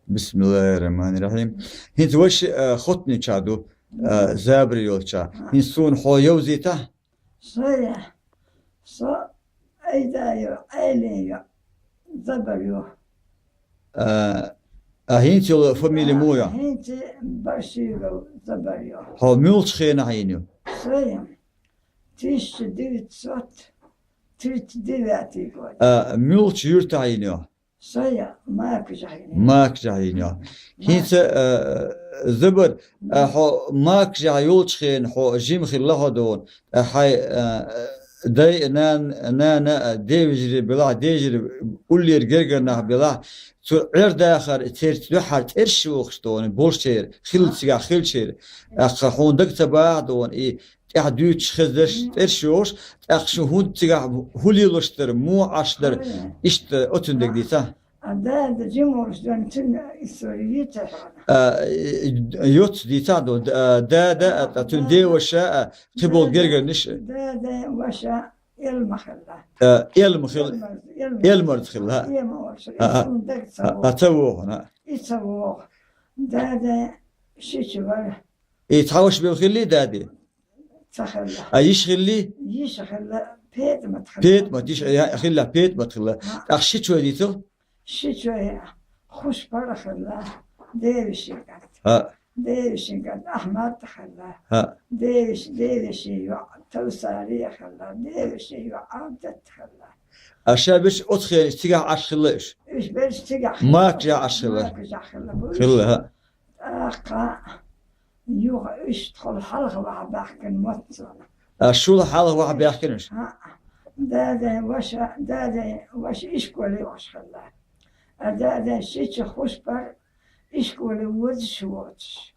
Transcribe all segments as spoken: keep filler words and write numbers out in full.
Бисмиллахир-рахманир-рахим. ХӀинца ваша, а, хоттанча ду, а, забар йолча. ХӀинца суна хьо йовзийта? Со я. Со Айда ю, Айлин ю, Забар ю. А, а хӀинца йола фамилия муха я? ХӀинца Баршигов Забар ю. Хьо муьлхача хенахь йина ю? Со я. Тысяча девятьсот тридцать девятый год. А, муьлхача юьртахь йина ю? Со я, Макажахь йина ю. Макажахь йина ю. ХӀинца, а, Забар, а, хьо Макажахь йолча хенахь хьо жима хилла хьо дона, а, хьай, а, дай, нан-, нана, а, девежарий белахь, девежарий уллера гергара нах белахь, цу Ӏер-дахар церца дуьххьара цӀераш йохуш дона, болчеран, хилла цигахь хилчеран. ТӀаккха хьуна дага ца бахьа дона, и тӀаьхьа дуьйцуш хезарш, цӀераш йохуш, тӀаккха шу хӀунда цигахь, хӀун лелош дара, муха Ӏаш дара, иштта оцунна дерг дийца? А дада жима волуш дона, цуьнан истори йийца хьуна? А, йоц дийца дона, а, дада, а, цуьнан деваша, а, кхин болу гергарниш. Дада, ваша Элма хилла. А, Элма хилла. Элмарз, Элмарз. Элмарз хилла. Элма волуш, а, а, суна дага ца а, а, вогӀу. Ца вогӀу, а. И ца вогӀу. Дада шича вара. И цхьа ваша бен хилли дади? Ца хилла. А йиша хилли? Йиша хилла, ПетӀамат хилла. ПетӀамат, йиша, я, хилла, ПетӀамат хилла. ХӀаъ. ТӀаккха шичой дийцал? Шичой Хушпара хилла, девешин кӀант. ХӀаъ. Девешин кӀант Ахьмад хилла. ХӀаъ. Девеш-, девешин йоӀ Тавсария хилла, девешин йоӀ Ӏабдат хилла. А ша берш оцу хенахь цигахь Ӏаш хилла уьш? Уьш берш цигахь хилла. Макажахь Ӏаш хилла? Макажахь хилла бу уьш. Хилла, хӀаъ. ТӀаккха юха уьш тхула хьалха ваха баьхкина моццуна. А шула хьалха ваха баьхкина уьш? ХӀаъ. Дадай ваша, дадай ваша ишколе йохуш хилла. А дадай шича Хушпара ишколе вазаш воцуш.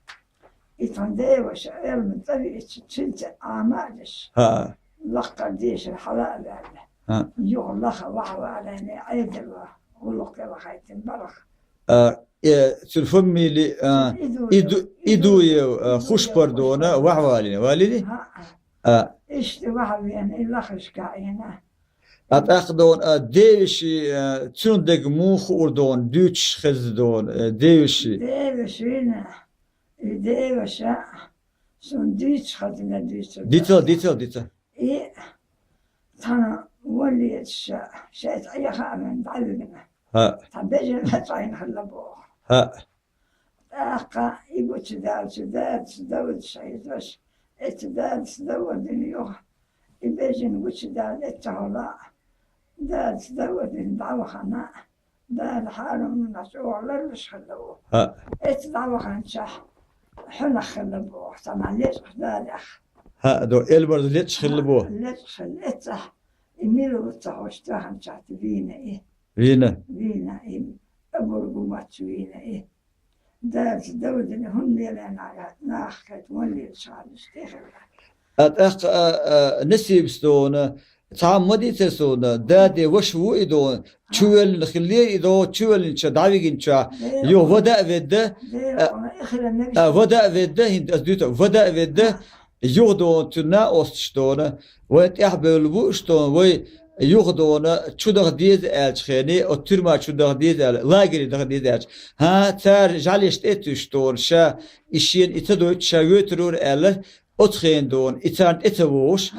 И тхан деваша Элма цӀа веача, цуьнца Ӏама а деш. ХӀаъ. Лаккхара дешар хьала а ваьлла. ХӀаъ. Юха лаха ваха валийна Ӏедало, гӀуллакхе вахийтина балха. А, э, цуьнан фамили, а, Иду-, Иду-, Иду-, Идуев, а, Идуев Хушпар дона, ваха валийна, валийна? ХӀаъ. А. Иштта ваха веана, и лахашка Ӏийна. А тӀаккха дона, а, девеши, а, цуьнан дерг муха хуур дона, дуьйцуш хезна дона, э, девеши? Девешина, и деваша, суна дуьйцуш хазна дуьйцур. Дицал, дицал, дицал. И цхьана валлецаш шайца Ӏехавина дӀавигна. ХӀаъ. Цхьа бежана цӀайна хилла боху. ХӀаъ. ТӀаккха и гучудаьлча, дадас Давудаш хьийзош, эцу дадас Давудина юха и бежана гучудаьлла эццахьула, дадас Давудина дӀавахана, Дала хьарам чӀогӀа ларлуш хилла ву. ХӀаъ. Эцу дӀаваханчохь хьунах хилла боху, цхьана лечкъаш далех. ХӀаъ, до, Элмарз лечкъаш хилла боху. ХӀаъ, лечкъаш хилла. Эццахь и мила ву ца хууш таханчохь вийна и. Вийна? Вийна и. Обург мац вийна и. Дадас Давудина хӀунда лелийна нах кхета, вон лелаш хьалаш тӀехилла. А тӀаккха, а, а, Насибас дона, цхьа а ма дийцара суна, даде ваша ву и дона, чувоьллина хиллера и дона, чувоьллинча, дӀавигинча, юха вада а ведда, а, а, вада а ведда, хӀинца ас дуьйцу, вада а ведда, юха дона, цуьнан накъосташ дона, вайн тӀаьхьабевлла бу уьш дона, вай юха дона, чу даха деза аьлча хене, оцу туьрма чу даха деза аьлла, лагере даха деза аьлча. ХӀан, цара жӀалеш тӀе а туьйсуш дона, ша и шена и ца дойтуш, ша воьтур вара аьлла, оцу хенахь дона, и царна тӀе ца вогӀуш,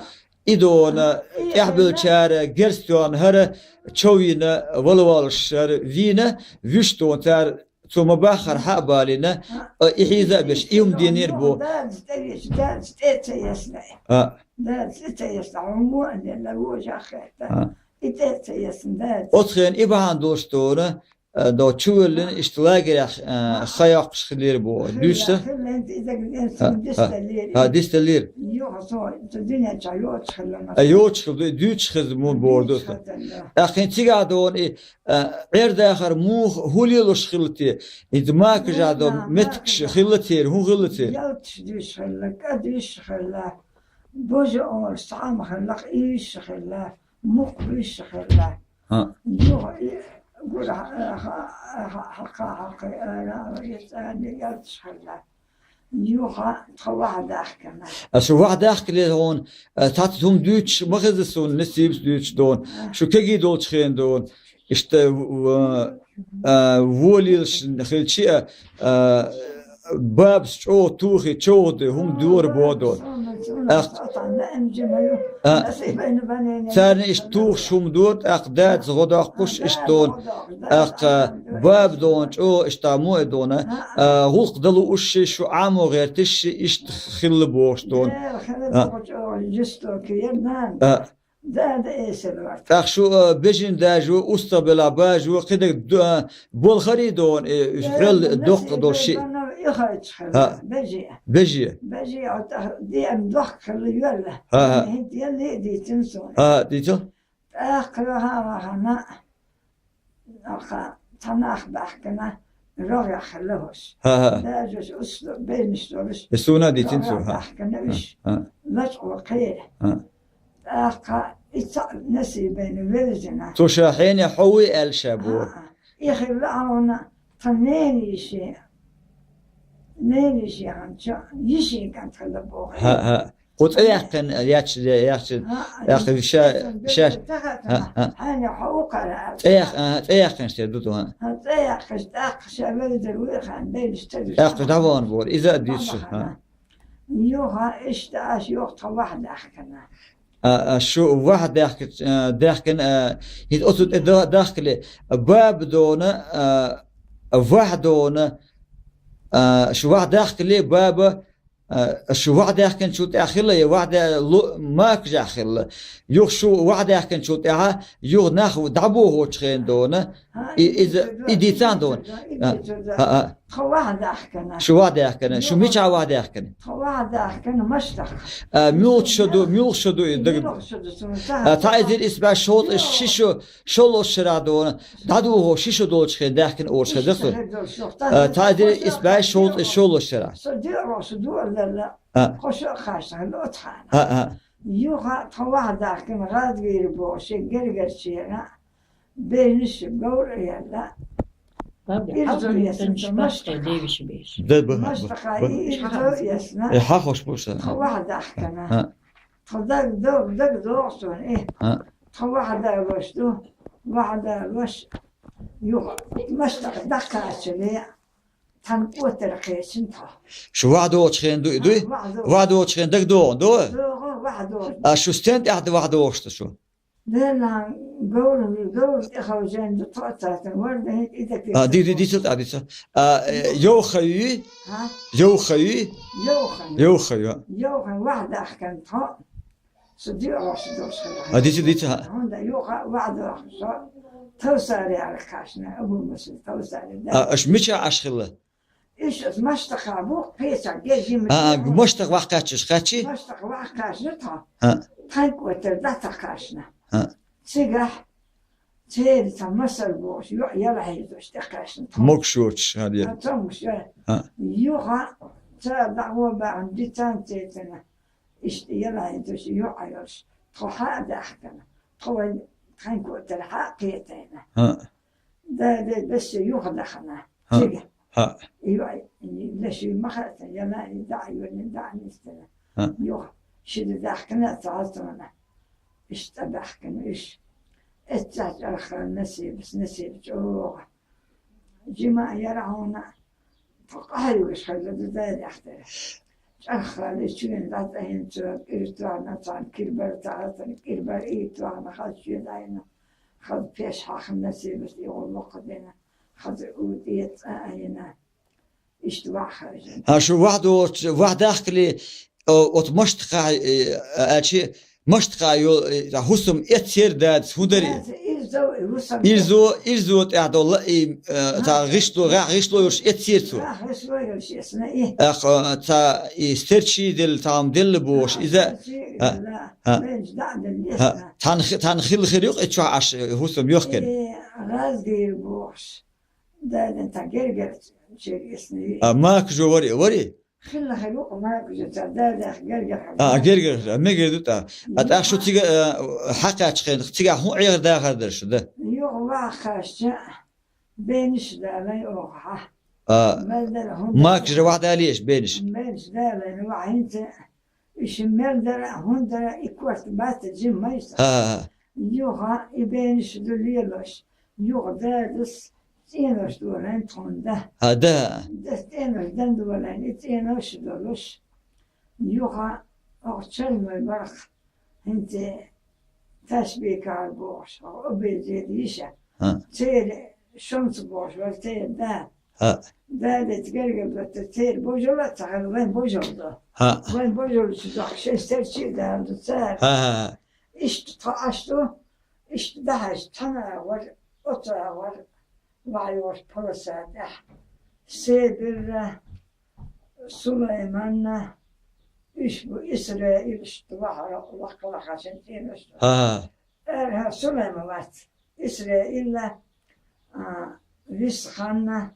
и дона, тӀаьхьабевллачара герз тоьхна хӀара, чов йина, вала воллуш хӀара вийна, вуьш дона, цара цо ма-баххара хьа а балийна, а, и хьийза а беш, и хӀума дийцинера боху. Дадас тӀе веача, дадас тӀе а ца ясна. А. Дадас тӀе ца ясна, хьуна мо а делла, вожа а хетта. А. И тӀе а ца ясна дадас. Оцу хенахь и бахьана долуш дона, а, до чувоьллина, иштта лагерехь, а, ха йоккхуш хиллера боху. Хилла, дуьйцу сан? Хилла, и дага, а, а, дисталлера. А, дисталлера. Юха со, цу дуьнен чохь йоцуш хилла ма. А, йоцуш хилла, дуьйцуш хезна ма боху. Дуьйцуш хезна, да. ТӀаккха хӀинца цигахь дона и, а, Ӏер-дахар муха, хӀун лелош хилла те? ХӀинца Макажахь дона меттигаш хилла церан, хӀун хилла церан? Ялташ дуьйцуш хилла, кӀа дуьйцуш хилла, божа олуш цхьа а ма хилла, къийсуш хилла, мукх буьйсуш хилла. ХӀаъ. Юха и гура хьа-, хьа-, хьа-, хьалкха, хьалкха, ара, ара, цӀарна ялташ хилла. Юха тхо ваха даьхкина. А шу ваха даьхкале хьуна, а, цхьацца хӀума дуьйцуш ма хеза суна, Насибас дуьйцуш дона. А. Шу кегий долчу хенахь дона. Иштта, в-, в-, А, волилш хилчи а, а, бабас чӀогӀа тухий, чӀогӀа де, хӀума дора бодо. ТӀаккха, а, царна иштта тухуш хӀума дора, тӀаккха дадас гӀо доккхуш иштта дона. ТӀаккха баба дона, чӀогӀа иштта мо а дона. А, гӀуллакх дала уж ши шу Ӏамо гӀерташ ши иштта хилла бохуш дона. А. А. ТӀаккха шу, а, бежин дажо, устагӀ белахь бажо, кхидерг ду-, а, болхари дона, э, хьол доккха долу ши. ХӀа. Бежи. ХӀа, ХӀа. ХӀа, дийцал? Аха, цхьа нах баьхкина, рогӀех хилла хӀуш. ХӀа, хӀа. Дажош усту, бейнаш долуш. И суна дитин цо, рогӀех хӀа. Баьхкина уьш. ХӀа, хӀа. Лачкъо кхера. ХӀа. ТӀаккха и цхьаъ насибайна вевзина. Цо ша хьене хьо вуй аьлла ша боху. ХӀа, хӀа. И хилла хьуна, тхан ненийши, ненийши хьан чу, йишин кӀант хилла боху. ХӀа, хӀа. Кху цӀе яьккхина, яч-, яч-, хӀа, яьккхина ша, ша, ша, тахана, хӀа, хӀа. Хьайна хьо укхара аьлла. ЦӀе ях-, а, цӀе яьккхинаш те ду ту, хӀа. ХӀа, цӀе яьккхинаш, тӀаккха ша вевзар вуй хан, бейнаш тӀе ду. ТӀаккха дӀавахана боху, иза а дийцу, хӀа. Юха иштта аш юха тхо вахьдаьхкина. А, а, шу вахьдаьхка-, а, даьхкина, а, хӀинца оцу тӀе да-, дахкале, баба дона, а, вахь дона, а, шу вахьдаьхкале, баба, а, шу вахьдаьхкинчул тӀехь хилла, я вахьда-, лу-, макажахь хилла. Юха шу вахьдаьхкинчул тӀехьа, юха нах дӀабохочу хен дона, и, иза, и дийцан дона. А, а, а. Тхо вахьдаьхкина. Шу вахьдаьхкина. Шу мичахь вахьдаьхкина? Тхо вахьдаьхкина маштах. А, муьлхачу шо ду, муьлхачу шо ду и даг? Муьлхачу шо ду, цунна ца хаа. А, тхьа эзир исс бӀе шовзткъе ши шо, шолгӀачу шарахь дона, дӀадуху ши шо долчу хен даьхкина олуш хеза. Иштта хир долуш ду. А, тхьа эзир исс бӀе шовзткъе шолгӀачу шарахь. Со диъ рогӀ шу ду аьлла. А. Кхо шо а кхаьчна хилла оцу хана. А, а. Юха тхо вахьдаьхкина гӀазгийра боху шен гергарчера. Бейнаш говр а яьлла. Баб, ирзо хьалха ясна, муьлханаш маштаха. Девиш беш. Да, ба, ба, маштаха ба. И ирзо ясна. Э, хьахош буса. Тхо вахьдаьхкина. ХӀа. Тхо даг, дог, даг догӀу суна, э. ХӀа. Тхо вахьдалош ду, вахьдалош. Юха, маштаха дӀакхачале, тхан кӀотар кхечина тхо. Шу вахьдолчу хен дуй, дуй? ХӀа, вахьдолчу. Вахьдолчу хен даг догӀу, ду? ДогӀу, вахьдолчу. А шу стен тӀехь ду вахьдолуш ду шу? Делан говран, говр тӀеховжен ду тхо а цацан, варда хӀинца и даких. А, ди, ди, дицал, а, дицал. А, э, йовха юй? ХӀа? Йовха юй? Йовхан. Йовха ю. Йовхан вахьдаьхкина тхо. Со диъ рогӀ шу долуш хилла. А, дицал, дицал, хӀа. ХӀунда юха вахьдаьхкина со. Товсаре аьлла кхаьчна, Абу Мусин, Товсаре, да. А, аш мича аш хилла? Иштта маштаха бу, кхеча гежим. А, а, маштаха вахкхаьччаш кхаьччи? Маштаха вахкхаьчна тхо. А. Тхайн кӀотар дӀа ца кхаьчна. А. Цигахь церан цхьа масар бохуш, йоӀ яла хьийзош тӀекхаьчна тхо. Могуш йоцуш, а, де. А, цомгуш, а. А. Юха цара дӀагӀо баьхна дицан цецана. Иштта яла хьийзош, йоӀ а йолуш. Тхо хьа а даьхкина. Тхо вайн тхайн кӀотар хьа а кхетайна. А. Да, да, да, ши юха дахана. ХӀа. Цига. ХӀа. И вай, и леши ма хаьттина, я на, и да, и вай, и да, нистина. ХӀа. Юха. Ши да дахкана, цхьа зона. Иштта дахкана, иш. Эццахь чӀархара насибас, насиб чӀогӀа. Жима яра хьуна. Тхо къахьоьгуш хилла ду, дай яхтара. ЧӀарххалли чуьйна дӀатӀаьхьина цо, кӀира тоьхна царна кирбар ца хьаьцна, кирбар и тоьхна хаза чуьйна айна, хаза пеш хьахна насибас и гӀуллакх дина, хаза у тӀе цӀа айна. Иштта ваха хажина. А шу вахьдолчу, вахьдаьхкале, о, оцу маштакхахь, э, аьлчи, маштакхахь йолу, э, хӀусам эццера дадас хӀун дарий? Дадас ирзо, и хӀусам. Ирзо, ирзо тӀехь долу и, э, цхьа гӀишло, гӀа-, гӀишло йолуш эццера цо. ГӀа-, гӀишло йолуш эцна и. Ах, э, цхьа и стерчий делла, цхьа хӀума делла бохуш, иза. Стерчий, а, да, а, бенч дӀа а делла, а, эцна. Цхьана хи-, цхьана хилла хир юкъа и чохь Ӏаш, э, хӀусам йохкина. И гӀаздийр бохуш. Дадин цхьа гергара чуьра эцна и. А, макажо вари, вари? Хилла хир ву-кх маркуьжа ца дадех гергара. А, гергара, а, мегар ду тӀа. А тӀаккха шу цига, а, хьакхаьчча хенахь, цигахь хӀун Ӏехар дахар дара шу, да? Юха вахкхаьчча, бениш далай оха хьа. А, мел дара хӀун дара? Маркуьжа вахьдалийша бениш? Бениш далай, вахьа хӀинца, иша мел дара, хӀун дара, и корта бац, жим майса. А, а, а. Юха и бениш ду лелош. Юха дадас, цӀенош долайна тхуна да. А, да. Да, цӀенош дан долайна, и цӀенош долуш. Юха оха чармой барх, хӀинца Ташбикар бохуш, оха обезьян йиша. А. Церан шонца бохуш вара церан да. А. Дадица гергара доттар церан божал а ца хилла, вайн божал до. А. Вайн божал чу дохуш, шайн сарчий а дала ду цара. А, а, а. Иштта тхо Ӏаш ду, иштта дахьаш, цхьана агӀор, оцу агӀор, вахьа йолуш полоса тӀехь. Себирра, Сулайманна, уьш бу Исраилашта вахьара лакха лахашан цӀенош. А. Ара Сулайма вац. Исраила, а, Висханна,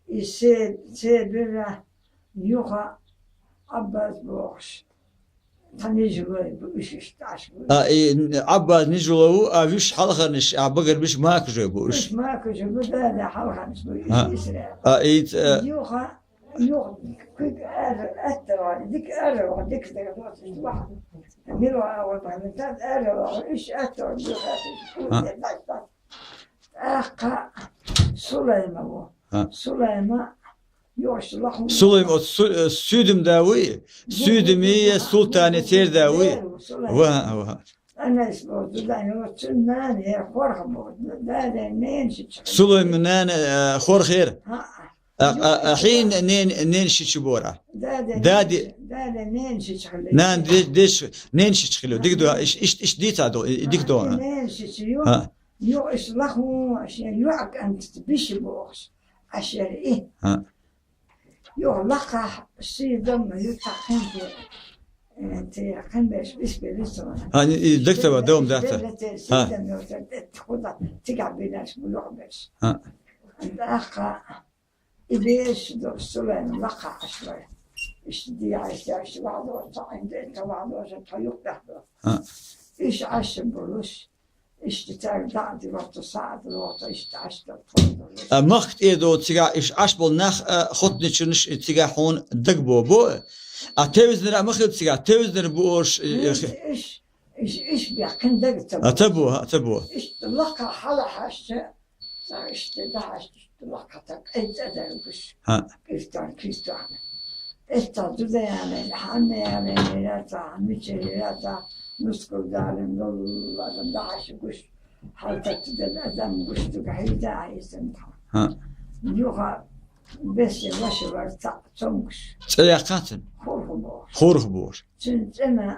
и Се-, Себира, юха Ӏаббас бохуш. Тхан нижулой бу уьш, иштта Ӏаш бу. А, и Ӏаббас нижулой ву, а вуьш хьалхарнаш, а багарбиш макажой бу уьш. Уьш макажой бу, да, да, хьалхарнаш бу уьш. А. Исраил. А, и, э, юха, юха, куьг ара, атта вара, дика ара вара, дика дага доцуш ваха. Мила вара, вара, вара, ара вара, уьш атта вара, юха, уьш. А. ТӀаккха Сулайма ву. А. Сулайма йош лаху. Сулайма, оцу су-, э, суьйдам да вуй? Суьйдами я султани цер да вуй? Сулайма. Ва, ва. Анас бу, ду дан йоцу нана, я хорха бу, да, да, нен шичхи. Сулайма нана, э, хорхера? А, а. А, а, а хьин нен, нен шичу бора? Да, да, дади. Да, да, нен шичхи. Нан де-, деш, нен шичхи. Дигду, иш, иш, иш дица до, и, дигду. Нен шичу. А. Юха иш лаху, иш юха кӀантаца биши бохуш, Ӏаш яра и. А. Юха лакхахь сийдам ю цхьа кхин те, э, те кхин берш бисбелли сона. А, и, и дагтава дом даца. Бисбелли те. А. Сийдам ю цхьа тӀе худа цигахь бинарш бу юха берш. А. ТӀаккха и берш долуш Сулайма лакхахь Ӏаш вара. Иштта дехьа, иштта вахьа доцу, цхьа Ӏин де, цхьа вахьа доцу, цхьа юкъ тӀехь доцу. А. Иш Ӏаш болуш, иштта цаьрга даӀди вацу, саӀат лоцу, иштта Ӏаш долу тхо долуш. А, махка тӀе доцу цигахь иш Ӏаш болу нах, а, хоттанчунаш цигахь хьуна дагабо, бо? А тевзинара а ма хилла цигахь, тевзинара бу ош, э, иш, иш, иш, иш бехкина дага ца бо. А, ца бо, а, ца бо. Иштта лакха хьала хьаьжча, цхьа иштта дахьаш, иштта лакхата кӀайчӀа дергуш. ХӀаъ. Кистан, кистан. Эццахь зуда ялийна, хьанна ялийна, яцахь, мича яцахь, нускал далийна, лулла адам дахьаш гуш. Хьалтаца дерг адам гуш дуга хьийза а хьийзан тхьа. ХӀаъ. Юха бессе ваша вара цхьаъ цомгуш. ЦӀе яьккхина цуьнан? Хурх бохуш. Хурх бохуш. Цуьнан цӀена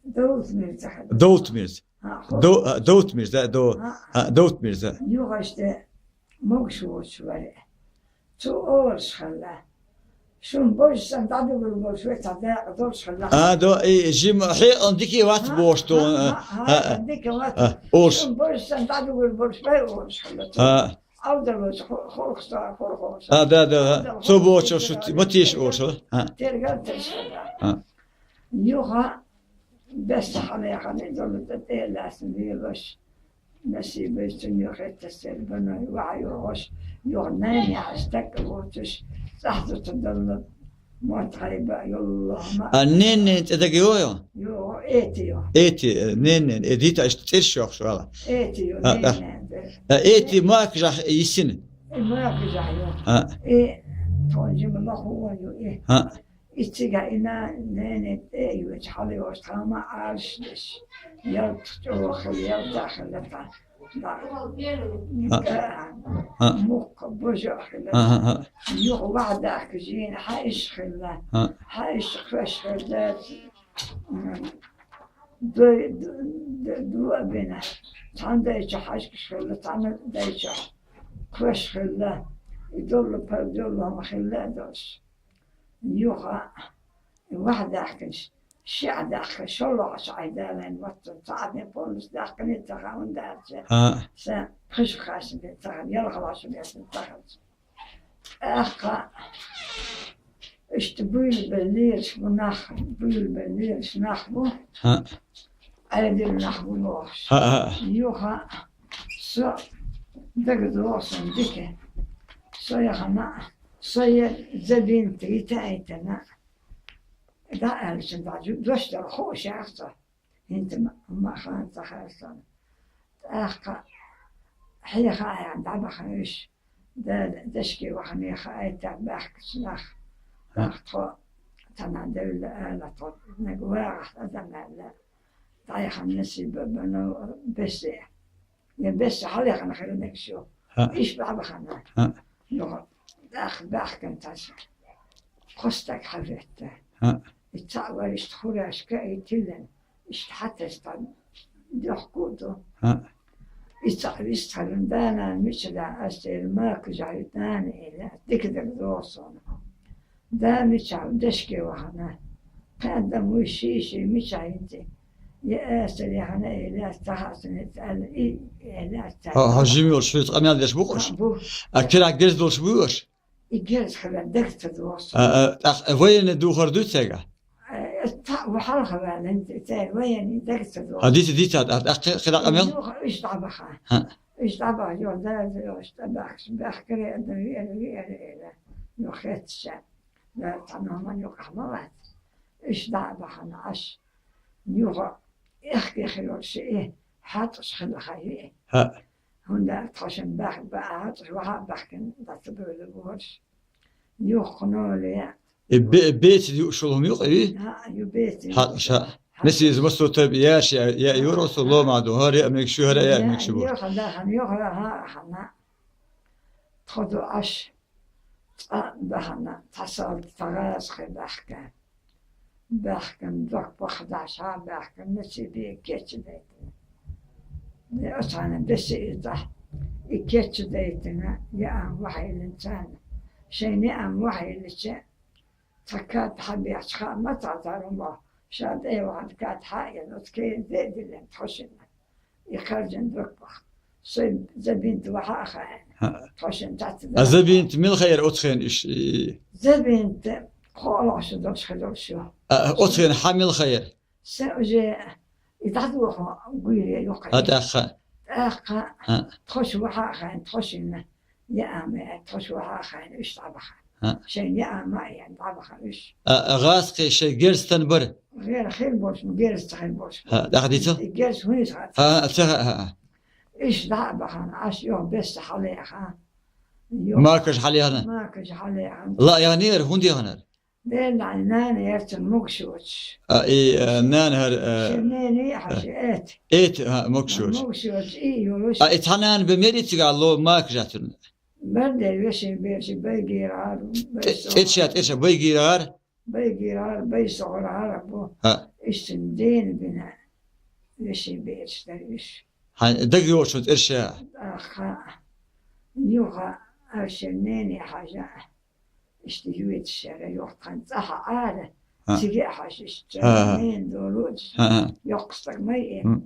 Довт-Мирза хилла. Довт-Мирза. А, хо- Дов-, а, Довт-Мирза, до-, а, а, Довт-Мирза. Юха иштта могуш воцуш вара. Цо олуш хилла. Шун божа санна дӀадугур болуш вай цхьа дакъа долуш хилла. А, до, и, жима хьекъална дика вац бохуш ду, а, а, а, дика вац. А, олуш. Шун божа санна дӀадугур болуш вай олуш хилла. А. Авдалош ху-, хурхса, хурхоша. А, да, да, да. Авдал цо хурхса бохуш шу ма тийша олуш, а? Тергал тешхилла. А. Юха Бесса хьалехана долу тӀе тӀе а лаьцна лелош, насибайчун юххе тесира баной ваьхьа йогӀуш, юха нанехь стаг а воцуш, цӀахь зута долу мотт хьайба йолу хӀума. А неннен цӀе дага йо йо? Йо, эти йо. Эти, э, неннен, э, дита иштта цӀерш йохуш вала. Эти йо, а, а. Неннен цӀе. А эти макажахь йисина? И макажахь йо. А. И тхуна жима лоху вон ю и. А. И цигахь и на-, нене тӀе а йоьцу хьала йолуш тхьамма Ӏалаш деш. Ялта чӀогӀа хилла, ялта хилла тхан. А. А. Мукха божа а хилла. А, а, а. Юха ваьхьа дахка жийна хьаиш хилла. А. Хьаиш кхоьш хилла. М, дой-, д-, д-, ду а бина. Цхьана дайча хьаьжкаш хилла, цхьана дайча кхоьш хилла. И долла пара долла хӀума хилла а долуш. Юха ваьхьа даьхкинчу, шиъ даьхкина, шолгӀачу Ӏай далайн ваццун, цхьа а бен поллуш даьхкина ца хаун даьлча, а, сан пхи шу хашна бен ца хаьа, ялхалгӀа шу бен ца хаьа. ТӀаккха иштта буьйлабелла лелаш бу нах, буьйлабелла лелаш нах бу. А. Ӏедал нах бу бохуш. А, а, а. Юха со дагадогӀу сан дика. Со яхана, со я забинта йита айтана. ДӀа аьллачун дӀа жу-, дош дара хууш яхца. ХӀинца ма, ма хан ца хаьрсан. ТӀаккха хьеха а ян дӀабахана уьш. Дала дешке вахана хаийтар баьхкача наха. ХӀаъ. Бах тхо, цхьана девлла ала тхо, нагахь вагӀахь адам аьлла. Дайхан насиба бано бессе. Я бессе хьалехана хила нагаш ю. ХӀаъ. Иш баьбахана. ХӀаъ. Юха даха баьхкан таса. Кхо стаг хьаветта. ХӀаъ. И цхьаъ вар иштта хурашка и тиллан. Иштта хьатестан дохку ду. ХӀаъ. И цхьаъ вистхилан дана мичада астер ма кужай дана эла. Дика даг дохсона. Да мичав дешке вахана. Кхаьда муй ши-ши мича йинти. Я астер яхана эла, тахасне тал и эла тал. Хьо, хьо жим йолуш хьуьца къамел деш бу-кх уьш? Бу. А кирахь герз долуш буй уьш? И герз хилар дагца дохсо. А, а, тӀаккха военный духар дуй цаьрга? Э, та, ва хьалха ваьлла, цаьрга военный дагца дохсо. А, дица, дица, а, а, кхи-, кхидӀа къамел? Юха уьш дӀабаха. ХӀаъ. Уьш дӀабаха, юха даза, юха уьш дӀабахаш, баьхкаре адам виъара, виъара эла. Юха хетташа. Да, цхьа нохман юкъахь ма вац. Уьш дӀа а бахана Ӏаш. Юха эхке хилар ши и, хьацӀаш хила хай виъ. ХӀаъ. ХӀунда тхо шин баьхка баа хьацӀаш ваха а баьхкина, дӀа ца бевлла бохурш. Юххунуле. И бе-, беци юуш йолу хӀума юкъа юй? ХӀаъ, ю беци. ХьацӀаш, хӀаъ. ХьацӀаш. Несиза массо а тайпа яш я, я юра оцу ломахь ду, хӀара яа мегаш ю, хӀара яа мегаш бу. Юха дахана, юха ха хана. Тхо ду Ӏаш. Цкъа а бахана, цхьа салт, цхьа гӀазкхи баьхка. Баьхкан, доккха баха дахьаш, хьа баьхкан, несибе кечу дайтина. Де оцхьана бесе иза, и кечу дайтина, яам вахьийлина царна. Шайн яам вахьийлича, цхьа кад хьабехча хаа ма цхьа цара хӀума, ша тӀе вахана кад хьаъ ян, оцу кене де а диллина тхо шинна. И кхаржан доккха баха. Сайн забинт вахьа а хаьна. ХӀаъ. Тхо шин таца а, забинт мила хайра оцу хенахь уьш? И забинт кхоалгӀа шу долуш хир долуш ю. А, оцу хенахь хьан мила хайра? Сан уже и дӀадохо гуйре юккъе. А, тӀаккха? ТӀаккха. ХӀаъ. Тхо шу вахьа а хаьна, тхо шинна. Яа ма яа, тхо шу вахьа а хаьна, уьш дӀабаха. ХӀаъ. Шайн яа ма а ян, дӀабаха уьш. А, а гӀазкхи шайн герз тан бара? Гер хир болуш, герз ца хир болуш. ХӀаъ, даха дийцал? И герз хӀунда ца хаьа? ХӀаъ, ца хаьа, хӀаъ. Уьш дӀа а бахана, Ӏаш юха бесса хьалеха. Юха. Макаш хьалехана? Макаш хьалехана. Ла яханера, хӀунда яханера? Ден дан нана яр цун могуш воцуш. А, и, а, нана хӀара, а, шен нени а хьажа эт. Эт, а, могуш воцуш. Могуш воцуш, и йолуш. А, и цхьа нана бен мери цигахь ло макаш а цунна? Бардер вешин берши байгийргӀар, тӀе-, тӀерша, тӀерша байгийргӀар? БайгийргӀар, байсогӀаргӀар бу. ХӀаъ. Иштта дена бина вешин берш дар уьш. Хьан дага йолчун тӀерша? ТӀаккха юха аршин нени хьажа. Иштта юьйцуш яра, юха тхан цӀа хьаара, ХӀаъ. Цига а хьажа, иштта ХӀаъ, ХӀаъ. Нен долуш, ХӀаъ, ХӀаъ. Йоккха стаг май э. ХӀм.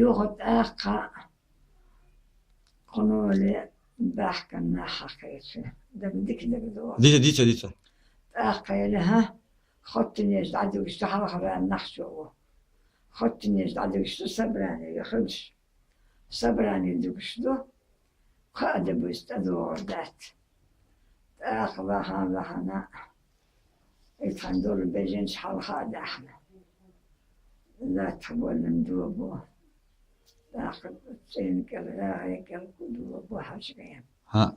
Юха тӀаккха кхуноле баьхкан нах хьакхечу. Дага дика дага доху. Дица, дица, дица. ТӀаккха яра, хӀа, хоттинеш дӀадуьгуш ду, хьалха ваьлла нах чу а ву. Хоттинеш дӀадуьгуш ду, собрание хуьлуш. Собрание дуьгуш ду, кхаа де буьйса тӀедогӀур дац. ТӀаккха вахан-вахана, и тхан долу беженаш хьалха а даьхна. Латта боллун добу. ТӀаккха цӀен кӀел, рагӀе кӀел кху добу хьажа вен. ХӀаъ.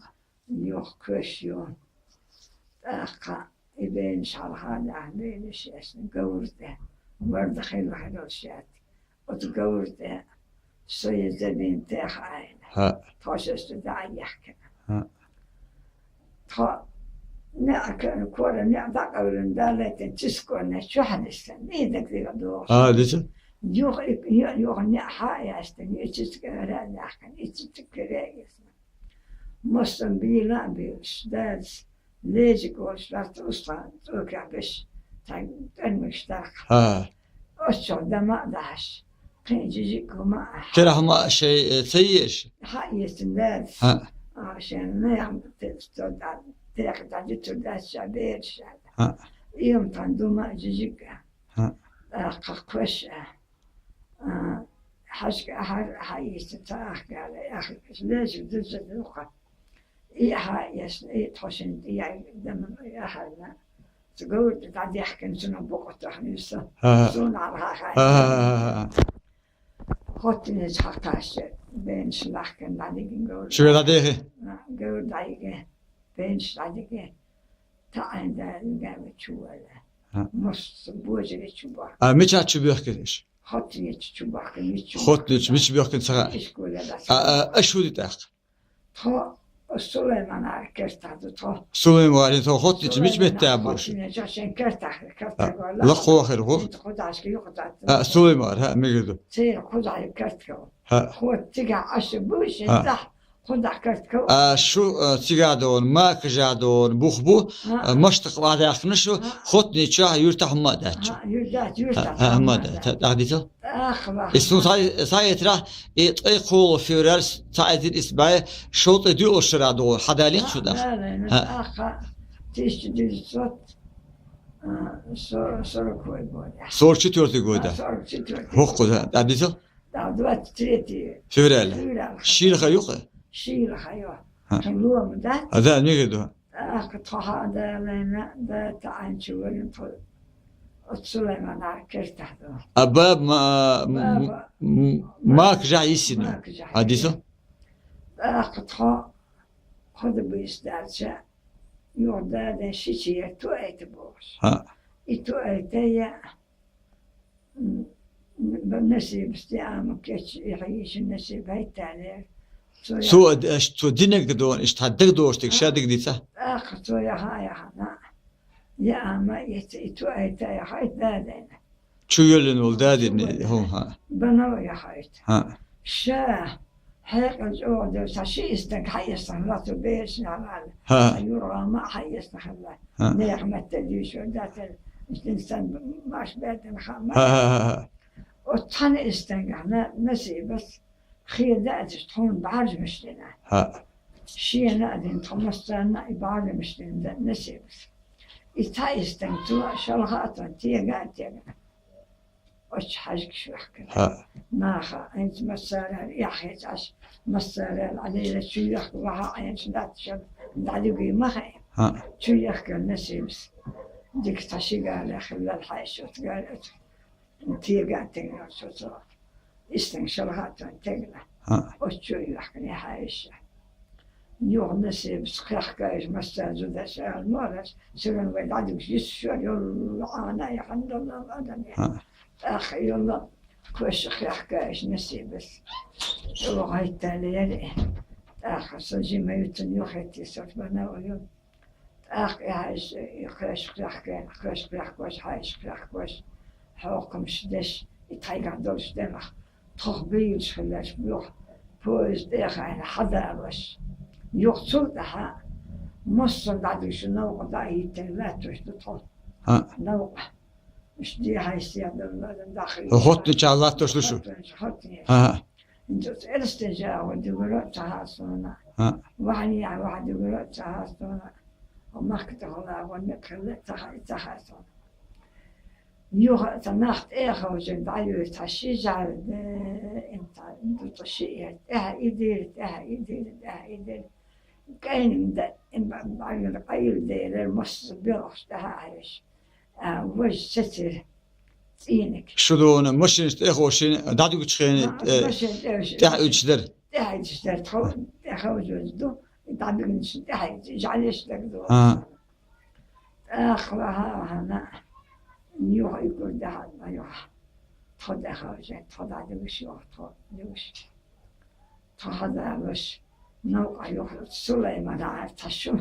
Юха кхуьш ю. ТӀаккха и бенаш хьалха а даьхна, бенаш эсна, говр тӀе. Варда хилла хилла шаьтта. Оцу говр тӀе со я забин теха айна. ХӀаъ. Тхо шаьш тӀе дӀа а яхкина. ХӀаъ. Тхо неӀ ка-, кора неӀ дӀакъевлина, далайтина, чискорна чохь а ниссан, и дагадега догӀуш. А, дица? Юха и, ю-, юха неӀ хьа а яьстина, и чискара а яхкина, и чискара а яьстина. Массо а бийла а буьйлуш, дадас лежиг волуш вац Руслан, цӀокех беш, цхьа тӀемаш дарх. ХӀа. Оццул дама а дахьаш, кхин жижиг хӀума а. Кхерахь хӀума а шай, э, ца еш? Хьаэцна дадас. ХӀа. А, шен наям те-, сто да-, теха дӀадитур дац ша бераш аьлла. ХӀа. Иймтан дума а жижиг а. ХӀа. ТӀаккха кхуьш а. А, хьаьжка ахьар, хьаийца ца ахкала, ахь лежа дуза дукха. И хьаэсна, и тхо шин тӀе яьлла, дама ахьарна. Цу говрта дӀадехкина, цунах букъа тахана юса. ХӀа-хӀа. Суна хьалха хаа. ХӀа-хӀа-хӀа-хӀа. Хоттинечу хьакхаьчча, Бенш лахкан дӀадигин говр. Шуга дӀадехи? А, говр дӀайиге. Бенш дӀадиге. Таъан да, га чу вала. А. Мос божи чу бар. А, мича чу бехкеш? Хотнич чу бахкан, мич чу. Хотнич, мич бехкан цара. Ишкола да. А, а, а шу ди тӀаккха? Тхо Сулайман ар кертах ду тхо. Сулайман ар тхо хотнич, мич метта буш. Хотнич, шен кертах, кертах вала. Лакхо хер хо. Худашки юхатат. А, Сулайман ар, ха, мегеду. Цер худаш кертах. Ха. Ход цига аш буш, ха. Да. Худах картка. А, шу, а, цига дон, мак жа дон, бух бу, а, маштак ва дахна шу, а, хотни ча юрта хумма дачу. А, юрта, юрта. А, хумма да, та, та, дитал. Ахва. Ису сай, сай этра, и тӀай хул февраль, сай этир исбай, шолт дю ошра до, хадалин шу да. Аха, тысяча девятьсот сорок год. Сорок четвёртый год, да. Сорок четвёртый. Хохку, да, дитал. Да, двадцать третье февраля. Февраля. Шилха юха? Шилха ю. Ха. Тулуам, да? А, да, не гиду. Ах, тхо ха да лена, да, та анчу валин тхо. От Сулайман ар кертах ду. А баб ма, м, м, мак жа исину. Мак жа. А дисо? Ах, тхо ход бис дальше. Юрда да шичи я ту это бос. Ха. И ту это я М, б-, насиб сти ама кеч, и хайши насиб хайтале. Цо я- Цо ад-, аш, цо динег дон, ишта даг доштик, ша даг дица. Ах, цо я ха, я ха, на. Я ама, и ц-, и цо айта, я хайта ден. Чу йолин вол дадин, ху, ха. Банава я хайт. Ха. Ша, хьекъал чӀогӀа девса, ши истаг хьаэссан, лацу бешна гьалал. Ха. Юргъа ма хьаэсна хилла. Ха. Нех метте дийшо дател, ишдин сан маш бетин ха ма. Ха, ха, ха, ха. Оццана истангахь на-, насибас хир даьча тхуна бӀаржамаш дина. Ха. Шена а дин, тхо массарна а и бӀаржамаш дина да насибас. И цхьа истанг цо шалха а цун тега а тегна. Оч хьажкаш вехкана. Ха. Наха, хӀинца массарел эхь хеташ, массарел Ӏалила чу вехка ваха Ӏенаш дац шаб, дӀадуги ма хаьа. Ха. Чу вехкана насибас. Дика цхьа ши гала хиллал хьаьшшот гала оцу. Тега а тегна оцу цо. Истан шалха а тан тегна. Ха. Оч чу вехкана хьаьшша. Юха насибас кхехкаеш, массар зуда шагьар мораш, сиран вай дӀадугаш йиссар, йолла Ӏана яхандан адам я. Ха. ТӀаккха йолла кхоша кхехкаеш насибас. ЧӀогӀа хӀайтта лери. ТӀаккха со жима юцун юхетти сорт бана ю. ТӀаккха и хьаьш, и кхоша кхехкаеш, кхоша кхехкош, хьаьш кхехкош, хьокхамаш деш, и тхайгахь долуш делахь. Тхох бийраш хиларш, юха поезд тӀехайна хьадалош. Юха цул тӀаьхьа массо а дӀадуьйшу новкъа дӀа а хӀиттина латтош ду тхо. ХӀаъ. Новкъа. Уьш дехьайсте а долу адам даха. ХӀоттача латтош ду шу? ХӀоттача, хӀоттача. ХӀаъ. ХӀинца оцу Элстан жагӀо дуьгура а ца хьастона. ХӀаъ. Вахьанехьа вахьа дуьгура а ца хьастона. Хьо махка тӀехула гӀонна а хилла а ца ха-, ца хьастона. Юха а ца нах тӀехьа ховшина дӀайоьху цхьа ши жӀар, де, имта, ду цхьа ши эр. ТӀаьхьа идира, тӀаьхьа идира, тӀаьхьа идира. КӀайниг дан, им ба-, бӀаьргана къайла дерар, массо а белхаш тӀаьхьа а хьаьвсина. А, важа сецира цӀийниг. Шу дуна машинаш тӀехошина, дӀадуьгучу хенахь, а, э, машина тӀехошина, тӀаьхьа уьдуш дара. ТӀаьхьа уьдуш дара, тхо тӀехьа уьдуш ду, дӀабигначу тӀаьхьа уьдуш, жӀалеш дара ду. А. ТӀаккха ваха, вахана, юха и гур дахьа, юха. Тхо тӀехьа уьдуш, тхо дӀадуьгуш, юха тхо дуьгуш. Тхо хьадалош, новкъа юха Сулайман гӀар цхьа шу